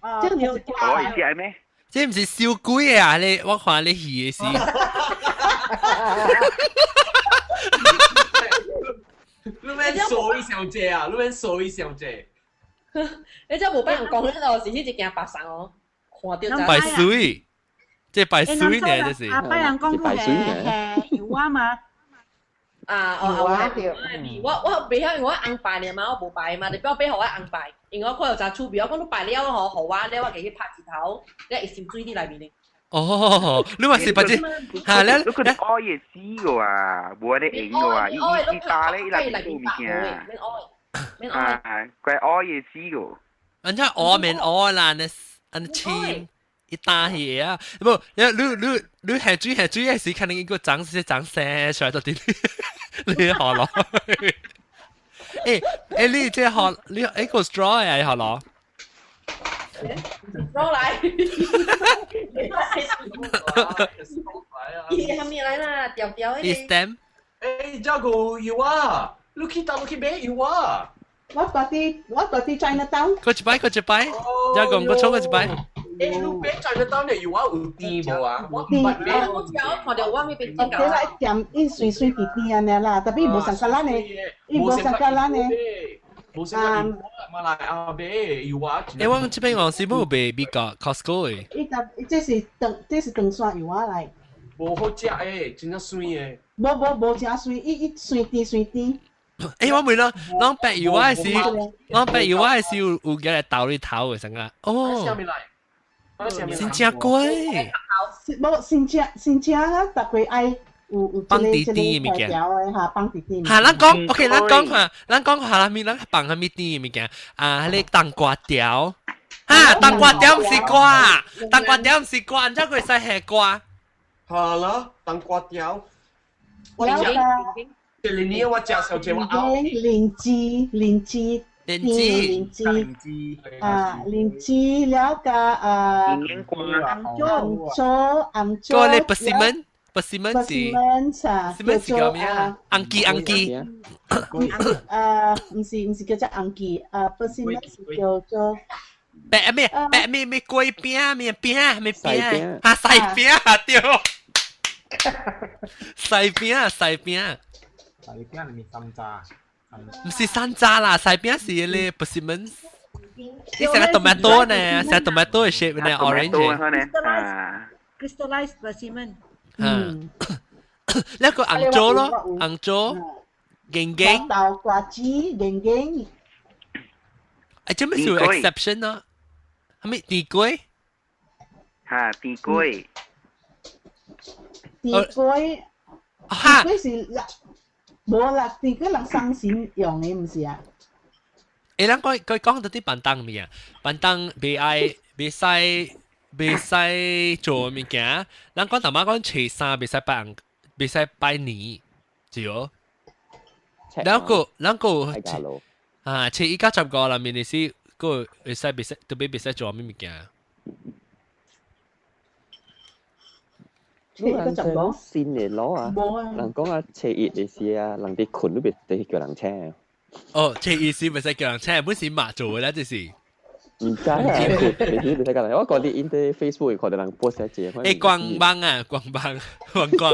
這唔是可以食咩？這毋是燒鬼啊！你我看你戲的是。你免說伊傷濟啊！你免說伊傷濟。你這無拜人講，你就是彼一件白衫哦，看著白水，這白水呢，這是。啊，拜人講佢係係油啊嘛。啊哦啊對，我袂曉，因為我紅拜爾嘛，我無拜嘛，就不要買予我紅拜，因為我看有真趣味，我講你拜了吼，予我了我共去拍一頭，了會滲水佇內面的。哦，你話是不知嚇你？你佢愛會死個啊，無按呢用個啊，伊伊打咧伊內面做物件。免愛。啊，佢愛會死個。按怎愛免愛啦，你按簽一打起啊，無你你你你下水下水嘅時，可能一個長是長生出來到底，你學咯。欸，你這學你一個 straw 呀，學咯。攞來，伊係咪來啦？條條的。 stem。欸，這個有啊，你去大陸去買有啊。我住佇 China Town。過一擺，過一擺，這個我衝過一擺。欸，你買 China Town 的有啊有甜無啊？我毋捌買。我食我看著我咪變對啦，甜伊水水甜甜按呢啦，特別無相佮咱的，伊無相佮咱的。無相佮馬來亞買有啊。欸，我這邊講是無賣美國 Costco 的。伊特這是長這是長山油仔來。無好食的，真正酸的。無無無誠酸，伊伊酸甜酸甜。欸，我問咯，攏白油仔是，攏白油仔是有有舉來豆裡頭的啥個？哦，真正貴。無新正新正啊，逐個愛有有放甜甜的物件嚇，放甜甜。嚇，咱講，OK，咱講下，咱講下物，咱放啥物甜的物件？啊，彼個冬瓜條，哈，冬瓜條毋是瓜，冬瓜條毋是瓜，按怎會使下瓜？好啦，冬瓜條。我食。這年我食小姐我拗。靈芝，靈芝，靈芝，靈芝，啊，靈芝了加啊，紅棗，紅棗。個咧 persimmon，persimmon 是，persimmon 是叫咩啊？紅記，紅記。啊，毋是毋是叫做紅記，啊，persimmon 是叫做。白咩？白咩咩粿餅咩餅咩餅？啊，西餅對。西餅西餅。西餅裡面山楂，毋是山楂啦，西餅是彼個 persimmon。你成個 tomato 呢？成個 tomato 的 shape 呢，orange。 Crystallized persimmon。嗯。那個紅棗咯，紅棗，硬硬。豆瓜子硬硬。哎，這麼是有 exception 呢？係咪甜粿？嚇，甜粿。甜粿。哈。甜粿是無啦，甜粿人送神用的，毋是啊？欸，咱講講講到佇板東物啊，板東袂愛袂使袂使做物件，咱講淡薄講初三袂使拜袂使拜年，對哦。然後然後啊，初一到十五內面是閣會使袂使特別袂使做啥物件。你人講新嘅攞啊，人講啊，初一嘅時啊，人哋睏都袂使叫人請。哦，初一時袂使叫人請，本是媽做嘅啦，這是。毋知啊，睏袂使叫人。我講啲因佇 Facebook 看到人 post 一個。欸，光幫啊，光幫，黃光，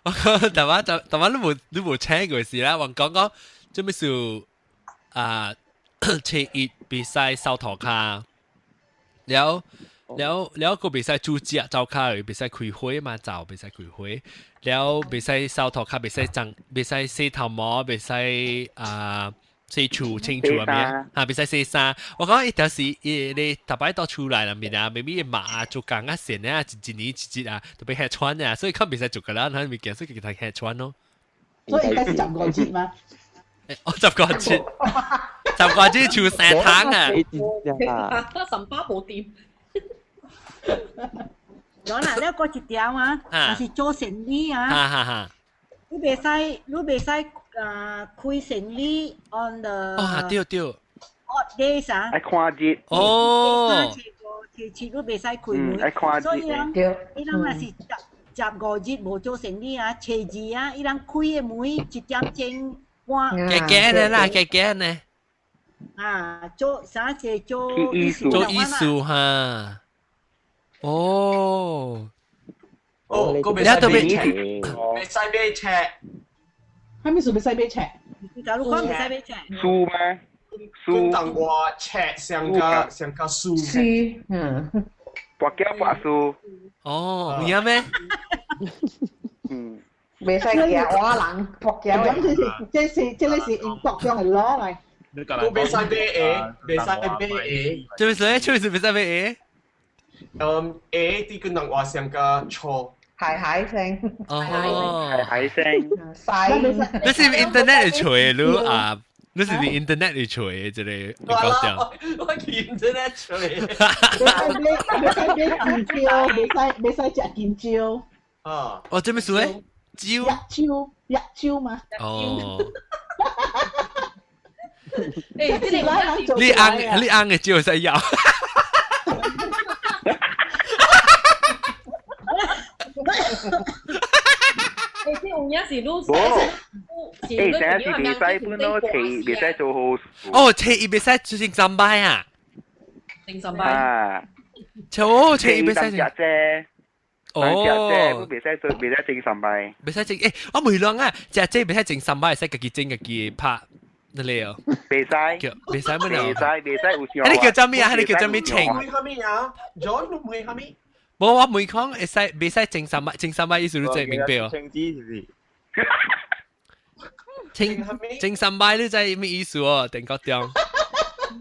我講淡薄淡淡薄你無請過時啦，黃講講做咩事啊？初一袂使掃塗跤，了。了了閣袂使煮食灶跤，袂使開火嘛，灶袂使開火。了袂使掃塗跤，袂使髒，袂使洗頭毛，袂使啊洗厝清厝啊咩啊，袂使洗衫。我講伊就是伊你逐擺到厝內面啊，明明嘛做工啊線啊，一一年一節啊，特別吃穿啊，所以較袂使做個啦，咱物件所以共伊吃穿咯。所以應該是十五節嗎？哦，十五節，十五節厝生糖啊！十八無掂。講啦，了過一條啊，若是做生意啊，你袂使，你袂使啊開生意 on the 哦，對對，odd days 啊，愛看日哦，初七你袂使開門，所以人伊人若是十十五日無做生意啊，初二啊，伊人開的門一點鐘半，加加呢啦，加加呢，啊，做啥是做做藝術哈。哦，哦，閣袂使買冊，袂使買冊，啥物事袂使買冊？假如講袂使買冊，書咩？書當我冊上加上加書，書，嗯，跋繳跋書。哦，有影咩？嗯，袂使行換人，搏行。咁這是英國中的 law 來。都袂使買鞋，袂使買鞋。做咩事？做咩事袂使買鞋？嗯，鞋啲個人話上個錯。鞋鞋聲。哦，鞋鞋聲。細。你是 internet 嚟吹的，你啊？你是啲 internet 嚟吹的，這個高調。我去 internet 吹。袂使買金蕉，袂使食金蕉。啊！哦，這咩事咧？蕉。藥蕉，藥蕉嘛。哦。誒，這個你翁的蕉會使咬。誒，這有影是你，無，誒，成日是袂使本咯，切袂使做好事。哦，切伊袂使出成三擺啊！成三擺。啊！切切伊袂使。食啫。哦，食啫，都袂使做，袂使整三擺。袂使整，誒，我問你啊，食這袂使整三擺，會使家己整家己拍。那裡哦，袂使，袂使乜袂使，袂使有時。你叫做咩啊？你叫做咩情？問蝦米啊？John，你問蝦米？無，我問講會使袂使整三擺，整三擺意思你知明白哦？清子是唔是？整整三擺你知咩意思哦？鄧國忠。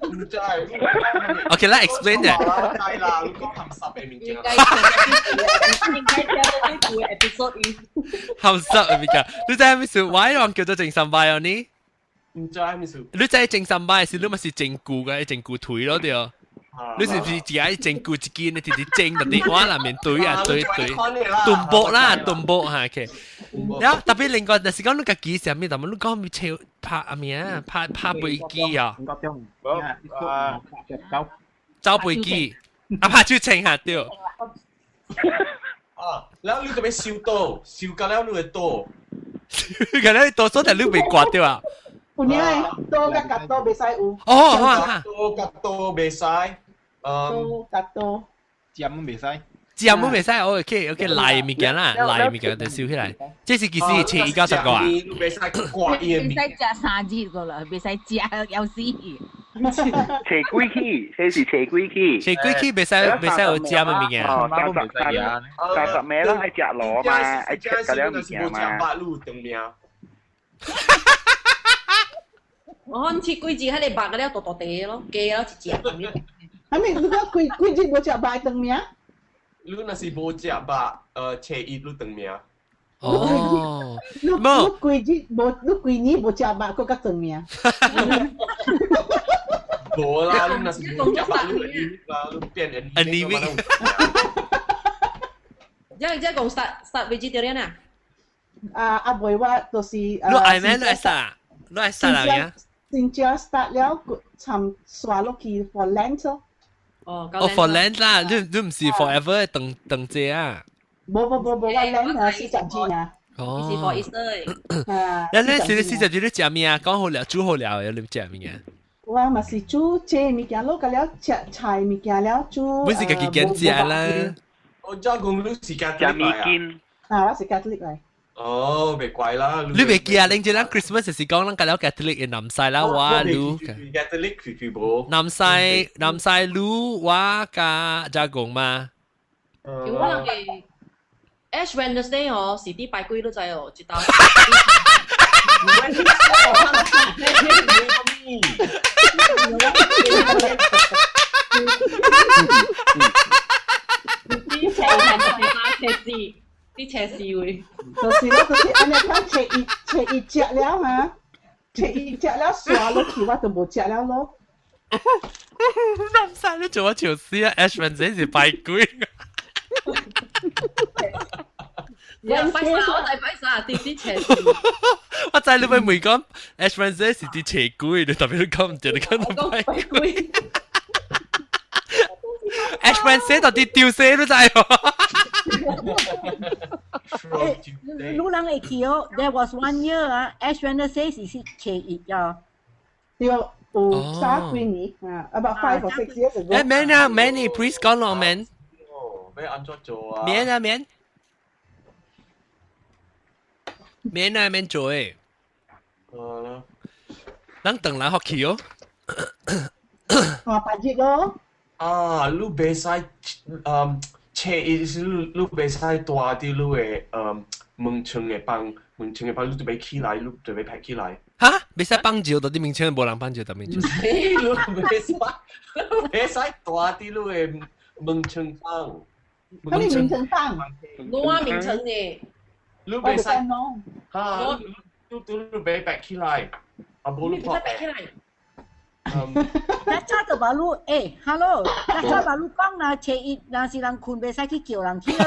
唔知。 OK，來 explain 咧。知啦，你講鹹濕的物件。應該應該聽到這句 episode 伊。鹹濕的物件，你知咩意思？我人叫做整三擺哦，你？唔知咩事。你知整三擺是你咪是整舊嘅，整舊腿咯對。你是唔是自己整舊一斤，你直直整到啲碗內面堆啊堆堆，燉煲啦燉煲嚇，OK。然後特別另外，就是講你家己上面，但係你講咪超拍阿咩啊，拍拍飛機啊，走飛機，啊拍手槍下對。啊，然後你特別燒刀，燒到了你會刀，燒到了刀，所以你未割掉啊？有影刀佮鉸刀袂使有。哦，刀鉸刀袂使，刀鉸刀。尖袂使。尖都袂使，OK OK，來物件啦，來物件就燒起來。這是其實切一九十個啊。袂使掛伊袂使食三日個啦，袂使食枵死。切鬼去，這是切鬼去。切鬼去袂使袂使有尖的物件。哦，三十暝啦，愛食螺嘛，愛食嗰了物件嘛。八路長命。我看切幾隻喺你白嘅了，大大地咯，雞咯一隻咁樣。係咪？你講幾幾日無食肉長命？你若是無食肉，初一你長命。哦，你你幾日無？你幾年無食肉，閣較長命？無啦，你若是無食肉，你啦，你變 anemic。這講殺 vegetarian 啊？啊啊！袂我就是。你愛咩？你愛殺？你愛殺人呀？先正 start 了，參刷落去 for Lent 咯。哦，哦 for Lent 啦，你你唔是 forever 等等這啊？無無無無，我 Lent 啊40日啊。哦。是 for Easter。啊。你你是40日你食咩啊？講好了，煮好了，你食咩啊？我嘛是煮這物件咯，佮了食菜物件了煮。不是家己揀食啦。我遮講你是 Catholic 食米筋。啊，我是 Catholic 來。哦，袂怪啦。你袂記啊？恁這咱 Christmas 就是講咱個了 Catholic 的南西啦，我你。 Catholic 佢佢無。南西南西你我加加工嘛。有我人嘅 Ash Wednesday 哦，是啲拜鬼都知哦，一道。啲邪係邪字。啲邪事會，就是咯，就是按呢款切一切一食了哈，切一食了刷落去，我就無食了咯。南山你做我笑死啊！Ash Wednesday 是拜鬼。拜啥？我係拜啥？啲邪事。我知你咪問講 Ash Wednesday 是啲邪鬼，你特別都講唔對，你講到拜鬼。Ash Wednesday 到底丟死都知哦。你人會記哦，There was one year 啊，Ash Wednesday 是初一啊。對，有三幾年啊，about 5 or 6 years ago。誒，免啊，免你 please 講落免。哦，要按怎做啊？免啊免。免啊免做誒。哦。咱等來學去哦。哦，拜日咯。啊，你袂使，嗯。車伊是你袂使蹛佇你的門窗的放，門窗的放你就欲起來，你就欲拍起來。哈，袂使放尿，到佇門窗無人放尿佇門窗。你袂使蹛佇你的門窗放。啥物門窗放？我門窗呢？你袂使哈，你欲拍起來，啊無你拍起來。那早就把你，欸，hello，那早把你講啦，初一若是人睏袂使去叫人去啊。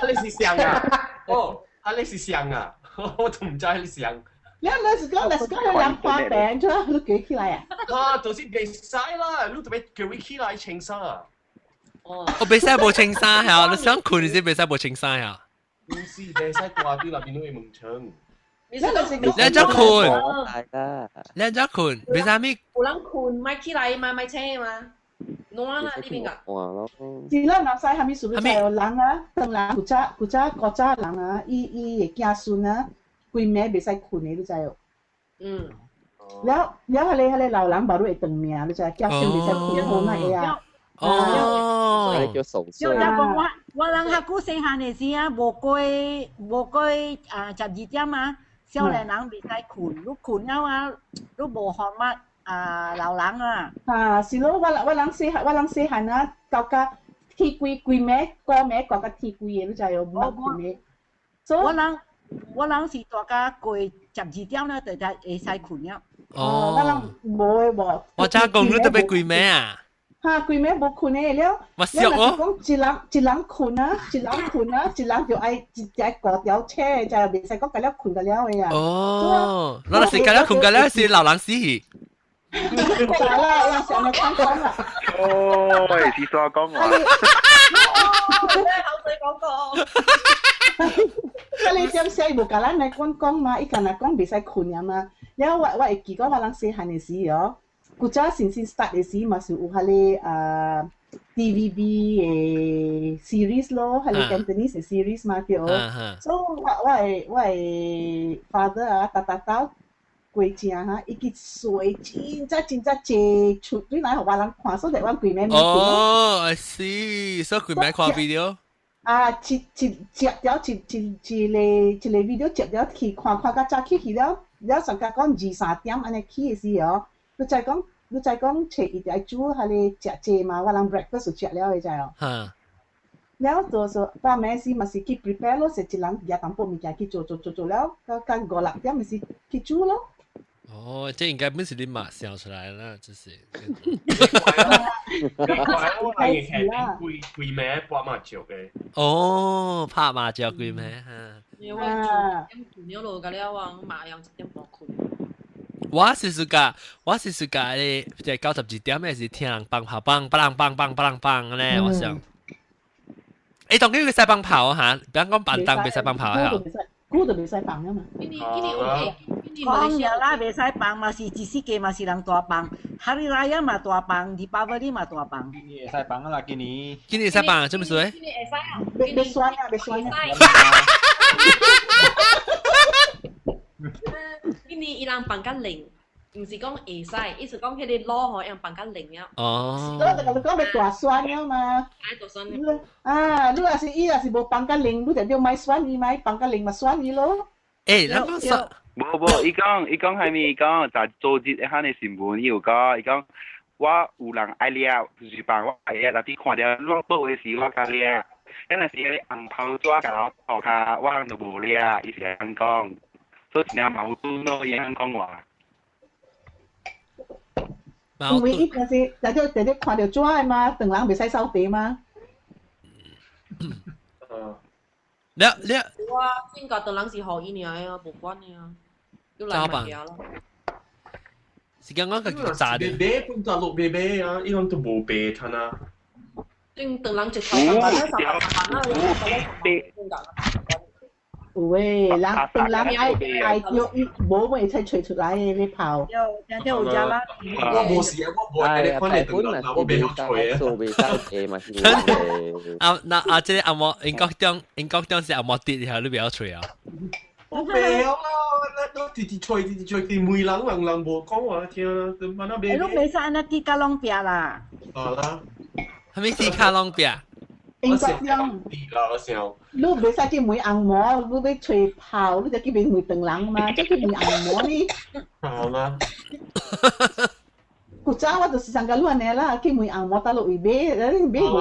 你是誰啊？哦，啊你是誰啊？我都毋知你誰。你若是講人破病咗，你叫起來啊？啊，就是袂使啦，你特別叫伊起來穿衫。哦，我袂使無穿衫嚇，你想睏你先袂使無穿衫嚇。唔是袂使蹛佇內面你的門窗。你怎睏？你怎睏？袂使咪？有人睏，莫起來嘛，莫醒嘛。暖啦，你明個？是啦，若使啥物事要有人啊，當人古早古早古早人啊，伊伊的子孫啊，規暝袂使睏的，你知無？嗯。了了，彼個老人無你會長命，你知？子孫袂使睏好那個啊。哦，叫守歲。就講我人較久細漢的時啊，無過啊12點啊。少年人袂使睏，你睏了啊，你無予物啊老人啊。啊，是咯，我人細漢啊，到甲天規規暝，過暝過甲天規的，你知無？無睏的。我人是大家過12點了，就才會使睏了。哦，我人無的無。我早講你特別規暝啊。哈，規暝無睏的了。我笑哦。講一人一人睏啊，一人睏啊，一人就愛一隻五條車，就袂使講甲了睏甲了的啊。哦，那是甲了睏甲了是老人死去。過來啦，我上來講講啦。哦，是煞講話。口水講過。啊！你點寫無共咱來講講嘛？伊干焦講袂使睏啊嘛。了我會記講我人細漢的時哦。古早新新 start 的時嘛是有彼個啊 TVB 的 series 咯，彼個 Cantonese 的 series 嘛對。所以我的 father 啊，逐逐晝過正哈，伊去睡真早真早濟出對來予我人看，所以阮規暝。哦，I see，所以規暝看 video。啊，一一接了一一一個一個 video 接了去看看到早起去了，了上甲講二三點按呢起的時候，你知講初一就愛煮彼個食濟嘛，我人 breakfast 就食了的知無？了做做半暝時嘛是去 prepare 咯，是一人舉淡薄物件去做做做做了，到到五六點咪是去煮咯。哦，這應該本是你媽想出來啦，這是。我係係規規暝拍麻將的。哦，拍麻將規暝哈。因為點睏了落個了啊，馬上1點半睏。我是暑假咧，即係92點的時聽人放炮，放，砰砰砰砰砰咧，我想。欸，當佢會使放炮嚇，比如講板凳袂使放炮嚇。古就袂使放啊嘛。今年今年有講了啦，袂使放嘛是一世界嘛是人大放，Hari Raya 嘛大放，Deepavali 嘛大放。今年會使放啊啦，今年。今年會使放啊？做咩事？今年會使啊。袂選啊，袂選啊。今年伊人放較冷，毋是講會使，伊是講彼个路吼，用放較冷了。哦。我就共你講欲大選了嘛。愛大選。啊，你若是伊若是無放較冷，你就著莫選伊，莫放較冷嘛選伊咯。欸，咱講說。無無，伊講啥物？伊講在昨日彼個新聞，伊有講，伊講我有人愛掠，就是放我愛掠，若佇看著攏報的時，我共掠。咱若是彼個紅包紙共我塗跤，我人就無掠，伊是按呢講，所以真正矛盾咯，伊按呢講話。因為伊就是直接直接看著紙的嘛，唐人袂使掃地嘛。了了。我應該唐人是予伊爾的啊，無管的啊，又來物件咯。時間我家己炸的。白本大陸白白啊，伊攏都無白攤啊。正唐人一頭三百三百萬啊，白。有誒，人唐人愛愛著伊無會使揣出來的咧炮。有，聽聽有食啦。我無事啊，我無愛你看你唐人，我袂曉揣啊。做袂使嘛是。啊，那啊，這個阿摩英國中是阿摩跌，然後你袂曉揣啊？我袂曉啦，我直直揣，直直揣，直問人人人無講話聽啦，就慢慢袂。你袂使按呢鐵卡攏壁啦。啊啦。啥物鐵卡攏壁？英國樣。啦，我想。你袂使去問紅毛，你欲揣炮，你就去問唐人嘛，這去問紅毛呢？好啦。古早我就是上個你按呢啦，去問紅毛佗落位買，你買無？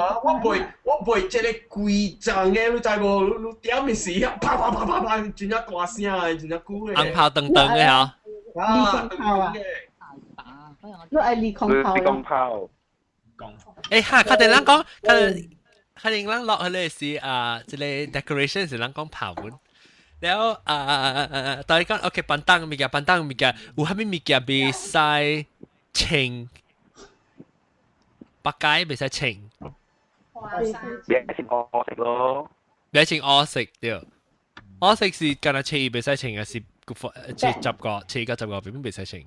我背這個規層的，你知無？你點的時，啪啪啪啪啪，真正大聲的，真正久的。紅炮噔噔的嚇。離空炮啊！你愛離空炮。離空炮。欸哈，較濟人講，較濟人落去咧是啊，這個 decoration 是人講炮本。然後啊，大家講 OK，板凳物件，板凳物件，有啥物物件袂使穿？白街袂使穿。袂使穿烏色咯。袂使穿烏色對。烏色是敢若初一袂使穿，還是即十個、初一到十五邊袂使穿？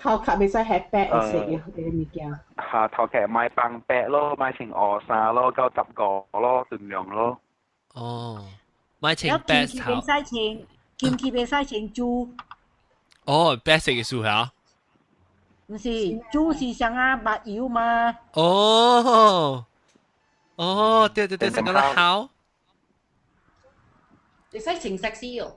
頭殼袂使黑白色嘅物件。嚇，頭殼買放白咯，買穿烏衫咯，到十五咯，盡量咯。哦，買穿白頭。袂使穿，金器袂使穿珠。哦，白色嘅數嚇。毋是，珠是啥啊？抹油嘛。哦，哦，對對對，成個好。會使穿 sexy 哦。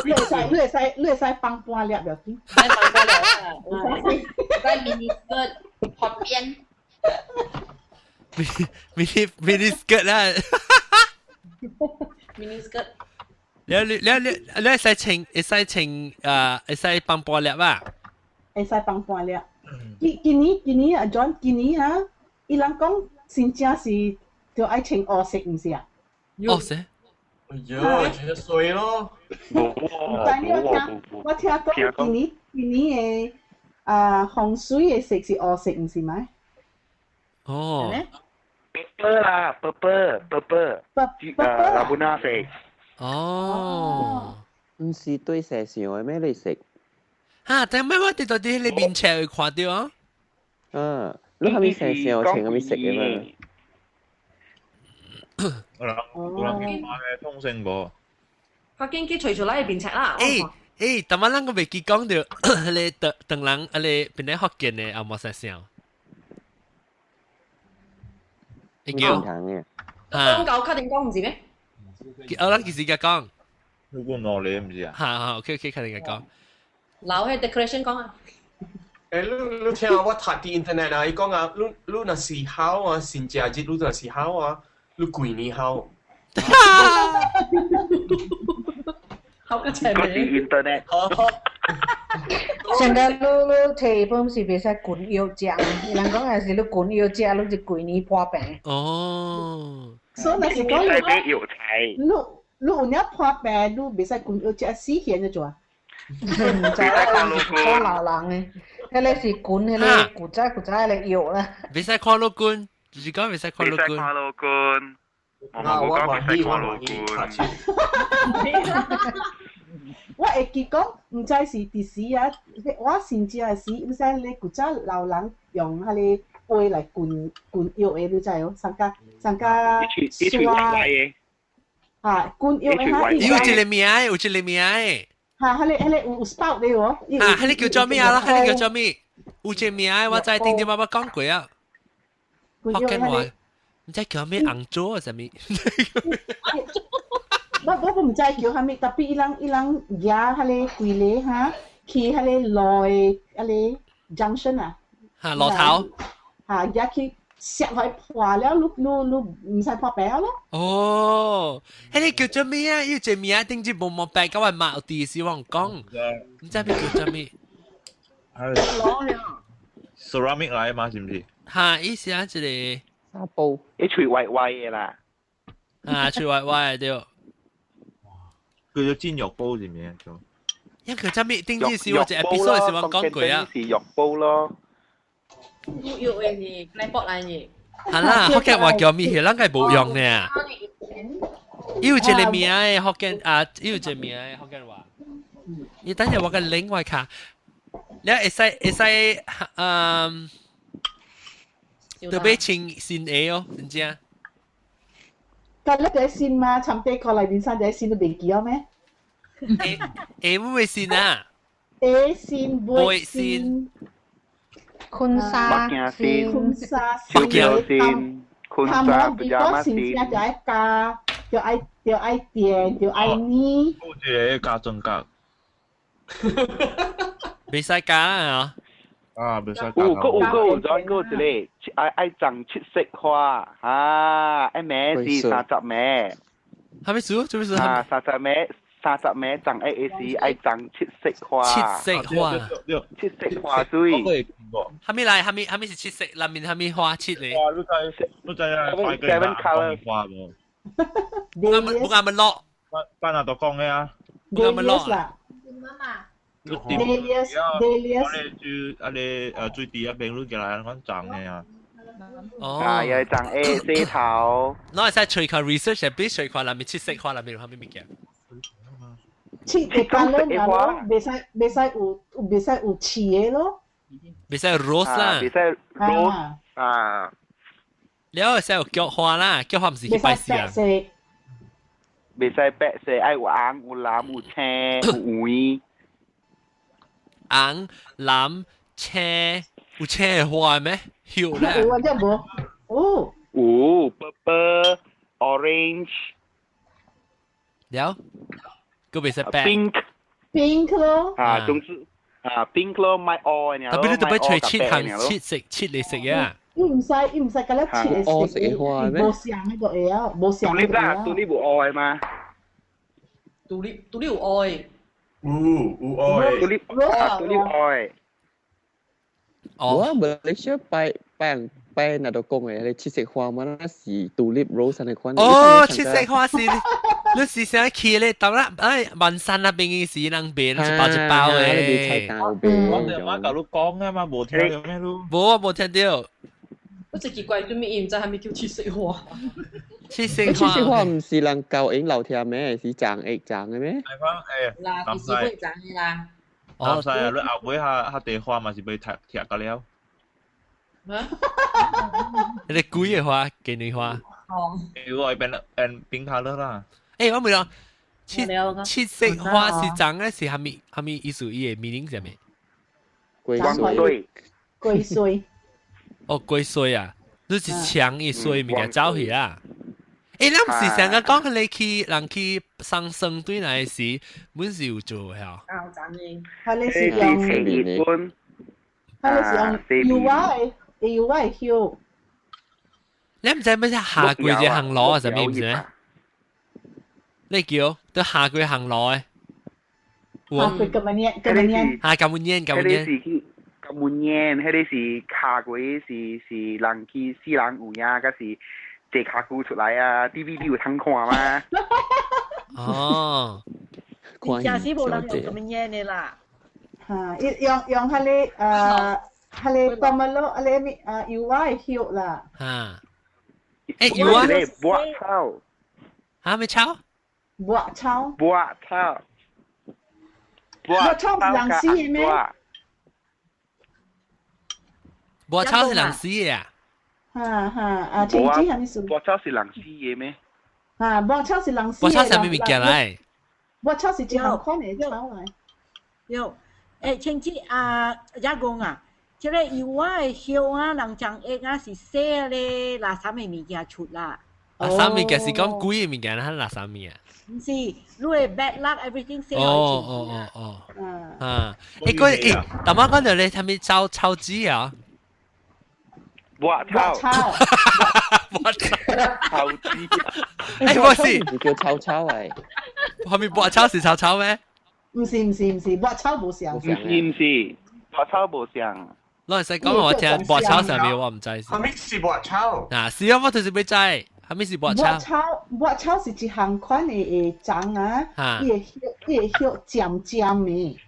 你會使放半粒袂要緊。使放半粒啊！使 mini skirt 破邊。 mini skirt 啦。 mini skirt。你會使穿會使穿啊會使放半粒啊？會使放半粒。今年阿 John 今年啊，伊人講真正是著愛穿烏色，毋是啊？烏色。哎呀，真係衰咯！冇但係我聽講今年的啊風水的色是烏色，毋是嗎？哦。 purple 啦，purple purple，拉布納色。哦。毋是對蛇上的咩你色？哈！但係咩我哋到底你面前會看到啊？啊，你係咪蛇上穿啥物色的嘛？有人見買嘅通勝無？較緊去除出來面冊啦。欸欸，但係咱個袂記講著，你唐唐人啊，你邊個福建的也無啥聲。會叫？講夠確定講毋是咩？我咱其實甲講。你講哪裡毋是啊？哈哈，OK OK，確定甲講。留喺 decoration 講啊。欸，你聽我讀佇 internet 啊，伊講啊，你若是好啊，新正日你若是好啊，你規年好。好個齊嗰是 internet。上個你提本是袂使滾藥食，伊人講若是你滾藥食，你就規年破病。哦。所以若是講你買藥材。你有影破病，你袂使滾藥食，死險就做啊。毋知啦，看老人的，彼个是滾彼个古早古早彼个藥啦。袂使看老君，就是講袂使看老君。袂使看老君。我冇講袂使看老君。我會記講，毋知是佇時啊，我甚至係時，毋知咧古早老人用彼個杯來滾滾藥的，你知無？上加上加刷嚇滾藥的哈。有一個名，有一個名的。嚇，彼個有 spout 的無？啊，彼個叫做咩啊？彼個叫做咩？有一個名的，我知頂陣我捌講過啊。福建話，毋知叫咩紅棗啊？啥物？我毋知叫啥物，特別伊人舉彼個規个哈，去彼個路的彼個 junction 啊。嚇，路頭。嚇，舉去石塊破了，你毋使破病咯。哦，彼個叫做咩啊？有一個名頂陣無毛白，甲我媽有佇時我講，毋知欲叫做咩。攞 ceramic 來嘛，是毋是？嚇，伊是啊一個紗布，伊喙歪歪的啦。啊，喙歪歪的對。叫做煎肉煲是咩？叫？一個叫咩？頂陣時我一個 episode 時我講過啊。是肉煲咯。肉的是來搏來的。係啦，福建話叫咩？咱個無用呢。伊有一個名的福建啊，伊有一個名的福建話。你等下我個另外卡，你會使嗯，特別穿新鞋哦，真正。但你個新嘛，長底褲內面衫個新都袂記哦咩？會唔會新啊？會新，袂新。坤沙新，坤沙北京新，困頭毛衫別個先正就愛加，就愛就愛電，就愛呢。好似加裝甲。袂使加啦。啊，袂使加。有，閣有閣有，再閣有一個愛愛種七色花，啊，一暝是三十暝。係咪數？做咩數？啊，三十暝，三十暝種 A A 時愛種七色花。七色花。七色花水。係咪來？係咪係咪是七色？內面係咪花七咧？哇！你知你知啊？ Seven colour 花無？冇啱冇啱咪落。班阿都講嘅啊。冇啱咪落。啦。 Dahlias Dahlias 我哋住啊你最低一邊你過來講種嘅啊。哦。啊，又種 A 四頭。我係使隨靠 research，比隨靠內面七色花內面有咩物件？七個 colour 咯，袂使袂使有袂使有刺的咯。袂使 rose 啦。袂使 rose 啊。了會使有菊花啦，菊花毋是去拜四啊。袂使白色，愛有紅、有藍、有青、有黃。紅、藍、青，有青的花咩？葉咧。有啊，這無。哦。有 purple、orange。了，閣袂使白。 pink。 pink 咯。啊，總之啊，pink 咯，買愛爾特別你特別揣七項七色七嚟食啊！伊毋使伊毋使甲你切嚟食，無相的就會曉，無相的就會曉。獨立無愛嗎？獨立獨立有愛。有有愛。獨立啊，獨立愛。我馬來西亞拜拜拜那度講嘅，你七色花嘛，那是獨立 rose 那款。哦，七色花是，你是想去咧？當啦，哎，萬山那邊嘅是人賣，一包一包嘅。我哋媽教你講啊嘛，無聽到咩咯？無，我無聽到。我真奇怪，做咩伊毋知蝦米叫七色花？七色花，七色花毋是人舊影留聽咩？是長葉長嘅咩？係講啦，其實會長嘅啦。南西啊，你後尾下下地花嘛是被踢踢個了。你鬼嘅花，妓女花。哦。我變變冰卡樂啦。欸，我問你，七七色花是長嘅是蝦米蝦米意思？伊嘅 meaning 係咩？歸水。歸水。哦，歸水啊！你是搶伊水物件走去啊？欸，咱毋是成日講你去人去送生對來時，本是有做嘅嚇。啊，真嘅。佢哋是用，佢哋是用油啊的，油啊的葉。你毋知咩下跪只行路啊？啥物毋是咩？你叫都下跪行路的。下跪咁樣念，咁樣念。啊，咁樣念，咁樣念。咁滿年，彼個是卡過，是是人去死人有影，抑是坐跤龜出來啊？DVD 有通看嗎？哦，真是無人用咁樣的啦。嚇，用用彼個彼個pomelo，彼個咩啊油仔的葉啦。嚇，欸油仔。抹草。嚇咩草？抹草。抹草。抹草是人死的咩？抹草是人死的啊！哈哈，啊，青子係咪數？抹草是人死的咩？啊，抹草是人死的。抹草是啥物物件來？抹草是一項款的草來。有，欸，青子啊，也講啊，這個油仔的葉啊，人種葉啊是洗咧垃圾的物件出啦。垃圾物件是講鬼的物件，還是垃圾物啊？毋是，你的 bad luck everything 洗哦哦哦哦。啊，欸，嗰欸，頭先講到咧，啥物草草紙啊？抹草，抹草，草紙。欸，不是，叫草草嚟。後面抹草是草草咩？毋是毋是毋是，抹草無相。毋是毋是，抹草無相。我係使講我聽抹草上面我毋知。啥物是抹草？啊，是啊，我就是欲知，啥物是抹草？抹草，抹草是一項款的的種啊，伊會葉伊會葉尖尖的。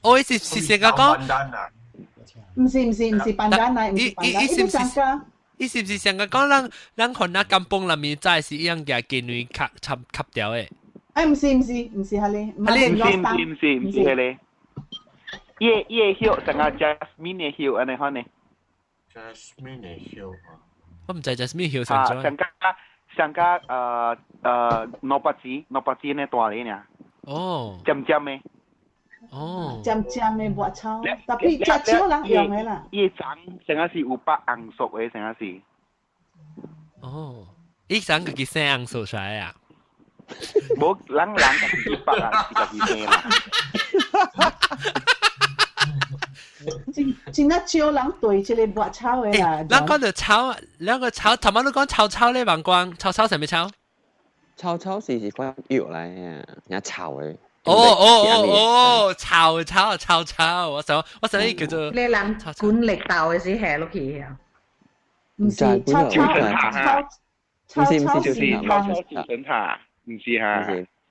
哦，伊是是成個講。毋是毋是毋是班丹來，毋是班丹，伊是上加。伊是毋是上個講咱咱看那甘榜內面早是一樣嘅妓女吸吸吸掉的？哎，毋是毋是毋是彼個，毋是毋是毋是毋是彼個。伊伊的葉像個 jasmine 的葉按呢款呢。 jasmine 的葉啊。我毋知 jasmine 葉上怎。上加上加蘿蔔子蘿蔔子呢大个爾。哦。尖尖的。哦，尖尖的抹草，特別食少人用的啦。伊的種，成個是有白紅色的，成個是。哦，伊想家己生紅素出來啊？無人人家己拍啊，是家己生啦。真真啊少人對這個抹草的啦。咱講到草，兩個草，頭先你講臭臭咧，王光，臭臭啥物草？臭臭是款藥來啊，也臭的。哦哦哦哦，臭臭臭臭，我想叫做。你人滾力豆的時下落去啊？毋是臭臭臭臭臭就是臭臭茱萸塔，毋是哈？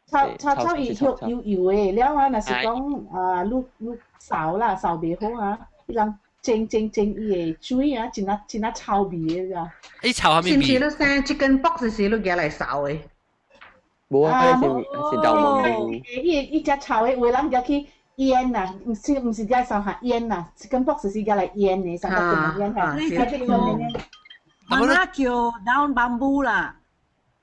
臭臭臭伊香油油的，了啊，若是講啊，你你燒啦，燒袂好啊，伊人蒸蒸蒸伊的水啊，真啊真啊臭味的咋。伊臭啥物味？是毋是你生 chicken pox 時你舉來燒的？無啊，是是豆毛。伊伊只臭的，有的人舉去醃啊，毋是舉燒下醃啊，chicken pox 是舉來醃的，三個醃下，係這個呢。啊，那叫 daun bambu 啦。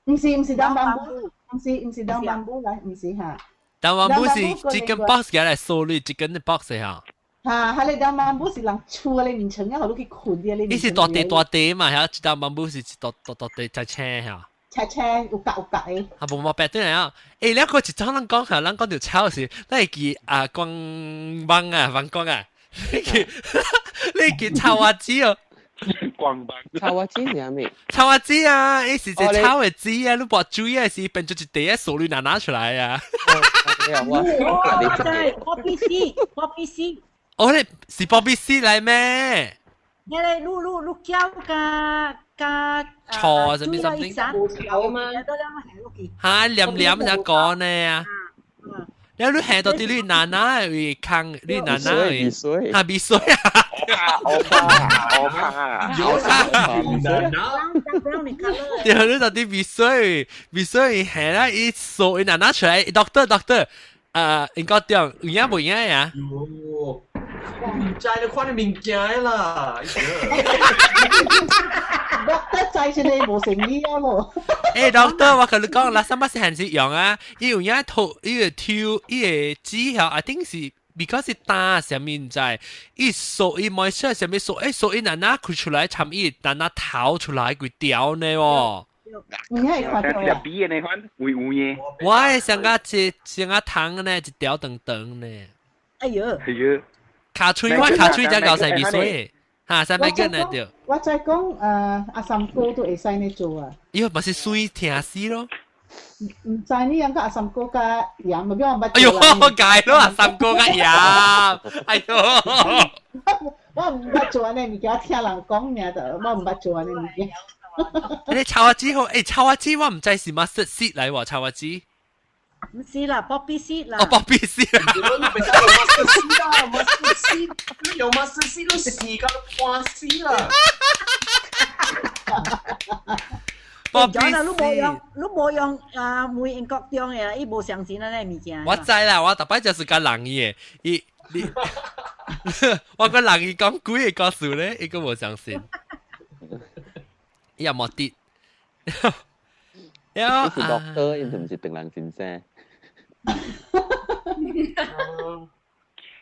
毋是 daun bambu，毋是 daun bambu 來，毋是哈。 daun bambu 是 chicken pox 舉來掃你 chicken pox 哈。哈，彼個 daun bambu 是人厝的面床啊，予你去睏佇咧。伊是大塊大塊嘛，嚇，一 daun bambu 是一大大大塊在青嚇。青青有角有角的。啊，無無白對啊！欸，你個一早咱講下，咱講著草時，咱會記啊，光網啊，網光啊，你記草仔紙哦。光網。草仔紙是啥物？草仔紙啊，伊是一個草的紙啊，你撥水啊時變做一塊啊，掃你拿拿出來啊。我我 poppy seed，poppy seed。哦，你是 poppy seed 來咩？你咧，滷滷滷椒加加錯什麼 something？嘛？嚇，黏黏才講呢啊！你你下到啲你奶奶會坑，你奶奶會嚇鼻水啊！我怕，我怕，我怕，對，你到啲鼻水，鼻水下啦，伊掃伊奶奶出來，doctor doctor，應該點有影無影呀？唔知你看你物件啦。 doctor 知這個無成意啊咯。欸，doctor，我共你講，啦，什麼是還是用啊？伊有影塗，伊個抽，伊個紙吼，I think 是 because 是焦啥物毋知，伊掃伊 moisture 啥物掃，欸，掃伊哪哪開出來，參伊哪哪頭出來規條呢喎。你係看到啊？比的那款，有有嘅。我的上個一上個糖呢，一條長長呢。哎呦！哎呦！卡喙我卡喙才搞晒鼻水，哈，三百個呢對。我再講，阿三哥都會使呢做啊。伊嘛是水聽死咯。毋知你應該阿三哥加鹽，咪俾我捌。哎呦，改咯，阿三哥加鹽，哎呦！我毋捌做按呢物件，聽人講爾就，我毋捌做按呢物件。你草仔紙好，欸，草仔紙我毋知是 mustard seed 來喎，草仔紙。毋是啦，poppy seed 啦。哦，poppy seed。你別講 mustard seed 啦，mustard seed，你用 mustard seed 都死到半死啦。 poppy 你無用，你無用啊！梅英國中的啦，伊無相信咱個物件。我知啦，我逐擺就是共人伊的，伊你，我共人伊講幾个故事咧，伊閣無相信。伊也無滴。你是 doctor，伊毋是唐人先生。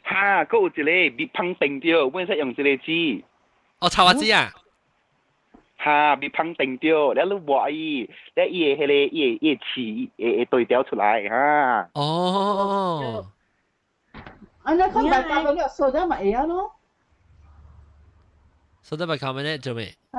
哈，閣有一个蜜香定著，本使用這个紙。哦，草仔紙啊！哈，蜜香定著，了你抹伊，了伊的彼个伊的伊的刺會對調出來哈。哦。啊，你看大家嗰個 soda 嘛會曉咯。 soda bicarbonate 做咩？啊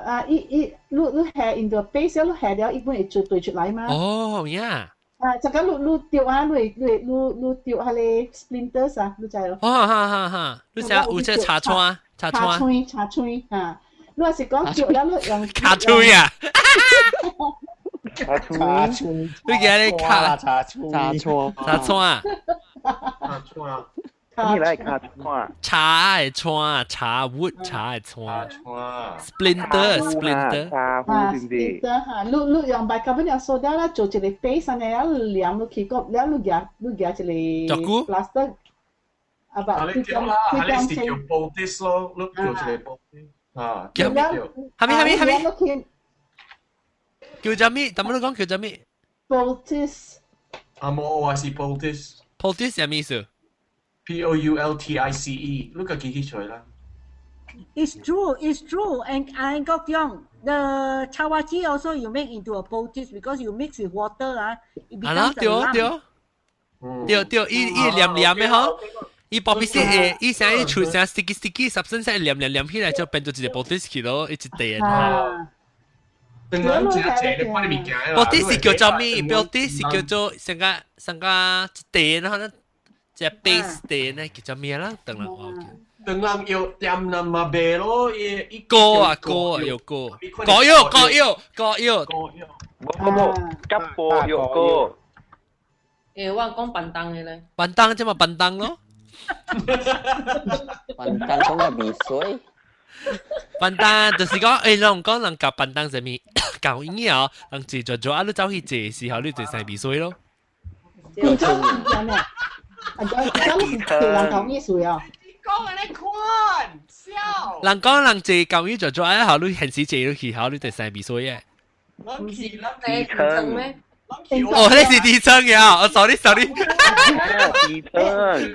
啊！伊伊你你下 in the base，你下了伊本會做對出來嘛？哦，呀。啊，這個你你掉啊，你你你你掉彼個 splinters 啊，你知咯？哦，哈哈哈！你寫有這茶川，茶川，茶喙，茶喙啊！你若是講掉了，你用卡喙啊？茶喙，你記得卡茶喙，茶川，茶川，茶川。你來卡川，茶的川，茶 wood 茶的川，splinter splinter 茶啊，splinter 哈，你你用 bicarbonate soda 啦，做一個 paste 按呢，啊黏落去個，了你夾你夾一個 plaster，啊不，你叫啦，你是叫 poultice 咯，你叫一個 poultice 啊，叫咩？哈咪哈咪哈咪，叫做咩？咱們都講叫做咩？poultice，啊冇，我是 poultice。 poultice 係咩意思？ Poultice，你家己去揣啦。It's true, it's true. And I got young. The chawachi also you make into a poultice because you mix with water 啊，it 係啦， becomes 對 a lump. 對對對，伊伊黏黏的嗬，伊薄皮色會，伊成伊出成 sticky sticky 濕身色黏黏黏起來就變做一個 poultice 去咯，一塊啊。等人真濟你看你物件啦。 poultice 是叫做咩？poultice 是叫做成個成個一塊，可能隻 base 塊呢叫做咩啦？等啦，我等人要點人嘛賣咯，伊伊膏啊膏啊有膏，膏藥膏藥膏藥，冇冇冇，急波藥膏。欸，我講便當的咧。便當啫嘛，便當咯。便當講個味水。便當就是講，欸，人講人夾便當啥物，舊嬰兒人坐坐坐啊，你走去坐的時候，你就生鼻水咯。你做物件啊？啊，咁是坐人頭意思啊？講安尼款笑。人講人坐舊嬰坐坐啊，後你現時坐落去，後你就生鼻水嘅。人去人地層咩？哦，你是地層嘅，我 sorry sorry。地層。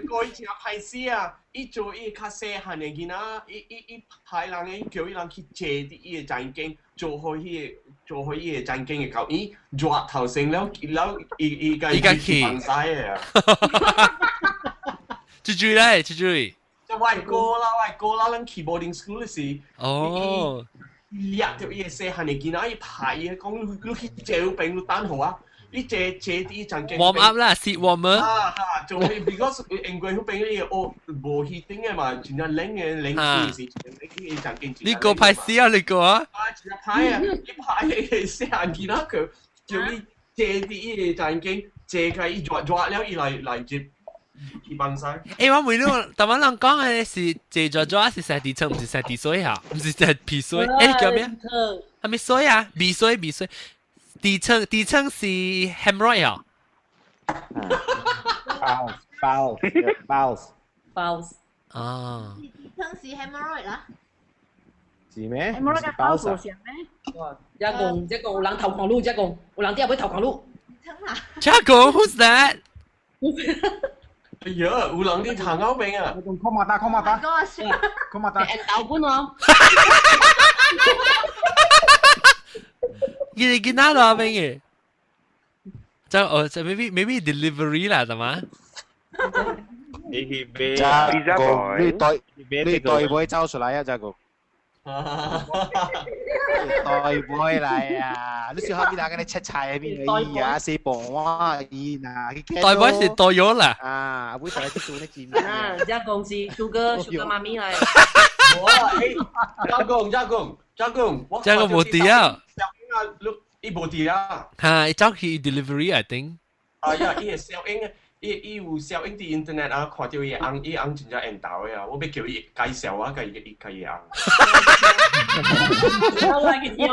過以前歹勢啊！伊做伊較細漢的囡仔，伊伊伊派人的叫伊人去坐佇伊的前間，做好彼個做好伊的前間的狗，伊熱頭先了了，伊伊家去放屎的啊！豬豬咧，豬豬。即我的哥啦，我的哥啦，咱去 boarding school 的時。哦。掠著伊的細漢的囡仔，伊派伊講你去坐邊，你等候啊！你坐坐佇前間。 warm up 啦，seat warmer。啊哈，做 because 英國嗰邊伊學無彼頂的嘛，真正冷的冷氣是，冷氣前間。你個歹勢啊，你個啊？啊，真歹啊！伊派伊細漢囡仔去，叫伊坐佇伊的前間，坐開伊熱熱了，伊來來接。去幫手。欸，我問你，台灣人講的是坐熱熱是生痔瘡，毋是生痔水哈，毋是生鼻水。欸，叫咩？係咪水啊？鼻水鼻水。痔瘡痔瘡是 hemorrhoid 啊？ Bowels bowels bowels 啊。痔瘡是 hemorrhoid 啦。是咩？hemorrhoid 跟 bowels 無相咩？這個這個有人頭看路，這個有人啲入去頭看路。這個 who's that？哎呀，有人佇頭後邊啊！看馬達，看馬達，看馬達。按豆本哦。伊是囡仔路邊嘅，就哦，就 maybe maybe delivery 啦，係嘛？你去買這個你袋你袋尾走出來啊，這個。袋尾來啊！你小可邊人跟你切菜邊個啊，四磅哇，伊嗱，袋尾是袋藥啦。啊，會帶去做呢件。啊，這公司蘇哥蘇哥媽咪來。哇！加工加工加工，這個無佇啊。伊無佇啊。哈，伊走去 delivery I think。啊呀，伊會小英，伊伊有小英佇 internet 啊，看到伊翁，伊翁真正緣投的啊，我欲叫伊介紹我，共伊伊共伊翁。我來去聽。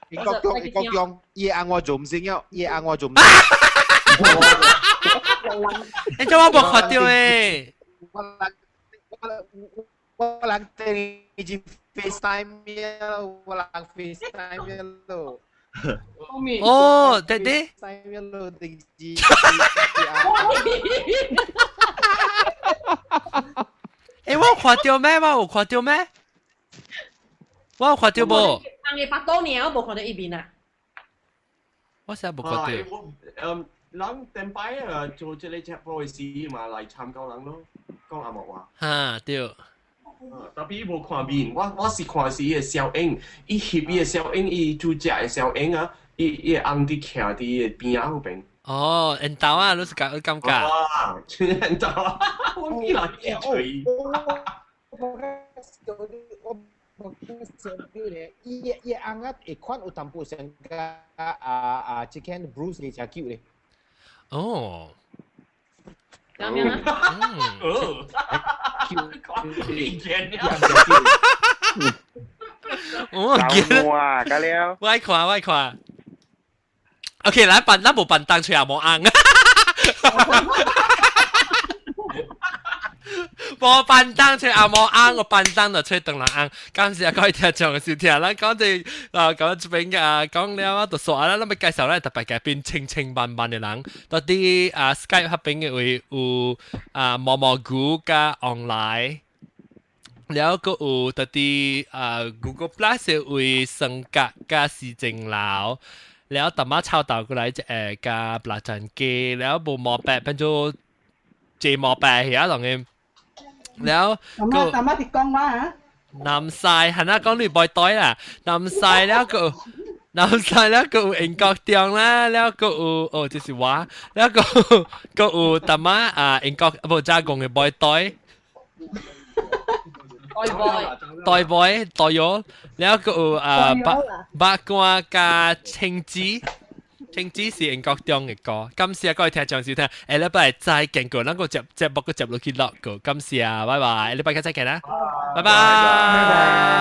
伊國中，伊國中，伊翁我做毋成了，伊翁我做毋。你做乜無看到誒？我人我我人頂一 FaceTime 了，我人 FaceTime 了。哦，對對。欸，我有看到咩？我有看到咩？我有看到無？人嘅巴肚爾，我無看到伊面啊。我實無看到。我嗯，人頂擺啊做這個直播的時嘛來參考人咯，講阿莫話。哈，對。特別伊無看面，我我是看是伊的小影，伊翕伊的小影，伊主食的小影啊，伊伊的翁佇徛佇伊的邊仔彼邊。哦，緣投啊，你是感感覺？啊，真緣投啊！我見人伊吹。我伊伊翁仔會款有淡薄像甲啊啊，這間 Bruce 哩誠久咧。哦。咁樣啊？哦。我記得啊，加了。我愛看，我愛看。OK，咱扮咱無扮當吹也無紅。無扮當吹也無紅，我扮當就吹當人紅。感謝各位聽眾的收聽，咱講這啊講這邊啊講了啊，就煞啦，咱欲介紹咱特別嘉賓清清慢慢的人，到底啊 Skype 彼邊的位有啊毛毛菇佮 online。了閣有特啲啊 Google Plus 為升格加市政樓，了淡仔抄到過來加布拉陣機，了無毛白變做借毛白遐當嘅，了淡仔淡仔佇講話啊？南西係啦，講你背袋啦，南西了個。南西了閣有英國中啦，了閣有哦，這是我，了閣有淡仔啊英國無加工嘅背袋。袋 boy，袋 boy 袋藥，了閣有啊白白瓜加青子，青子是英國中嘅歌。感謝各位聽眾收聽，下禮拜再見過，咱個節節目個接落去落個，感謝啊，拜拜，下禮拜再見啦，拜拜。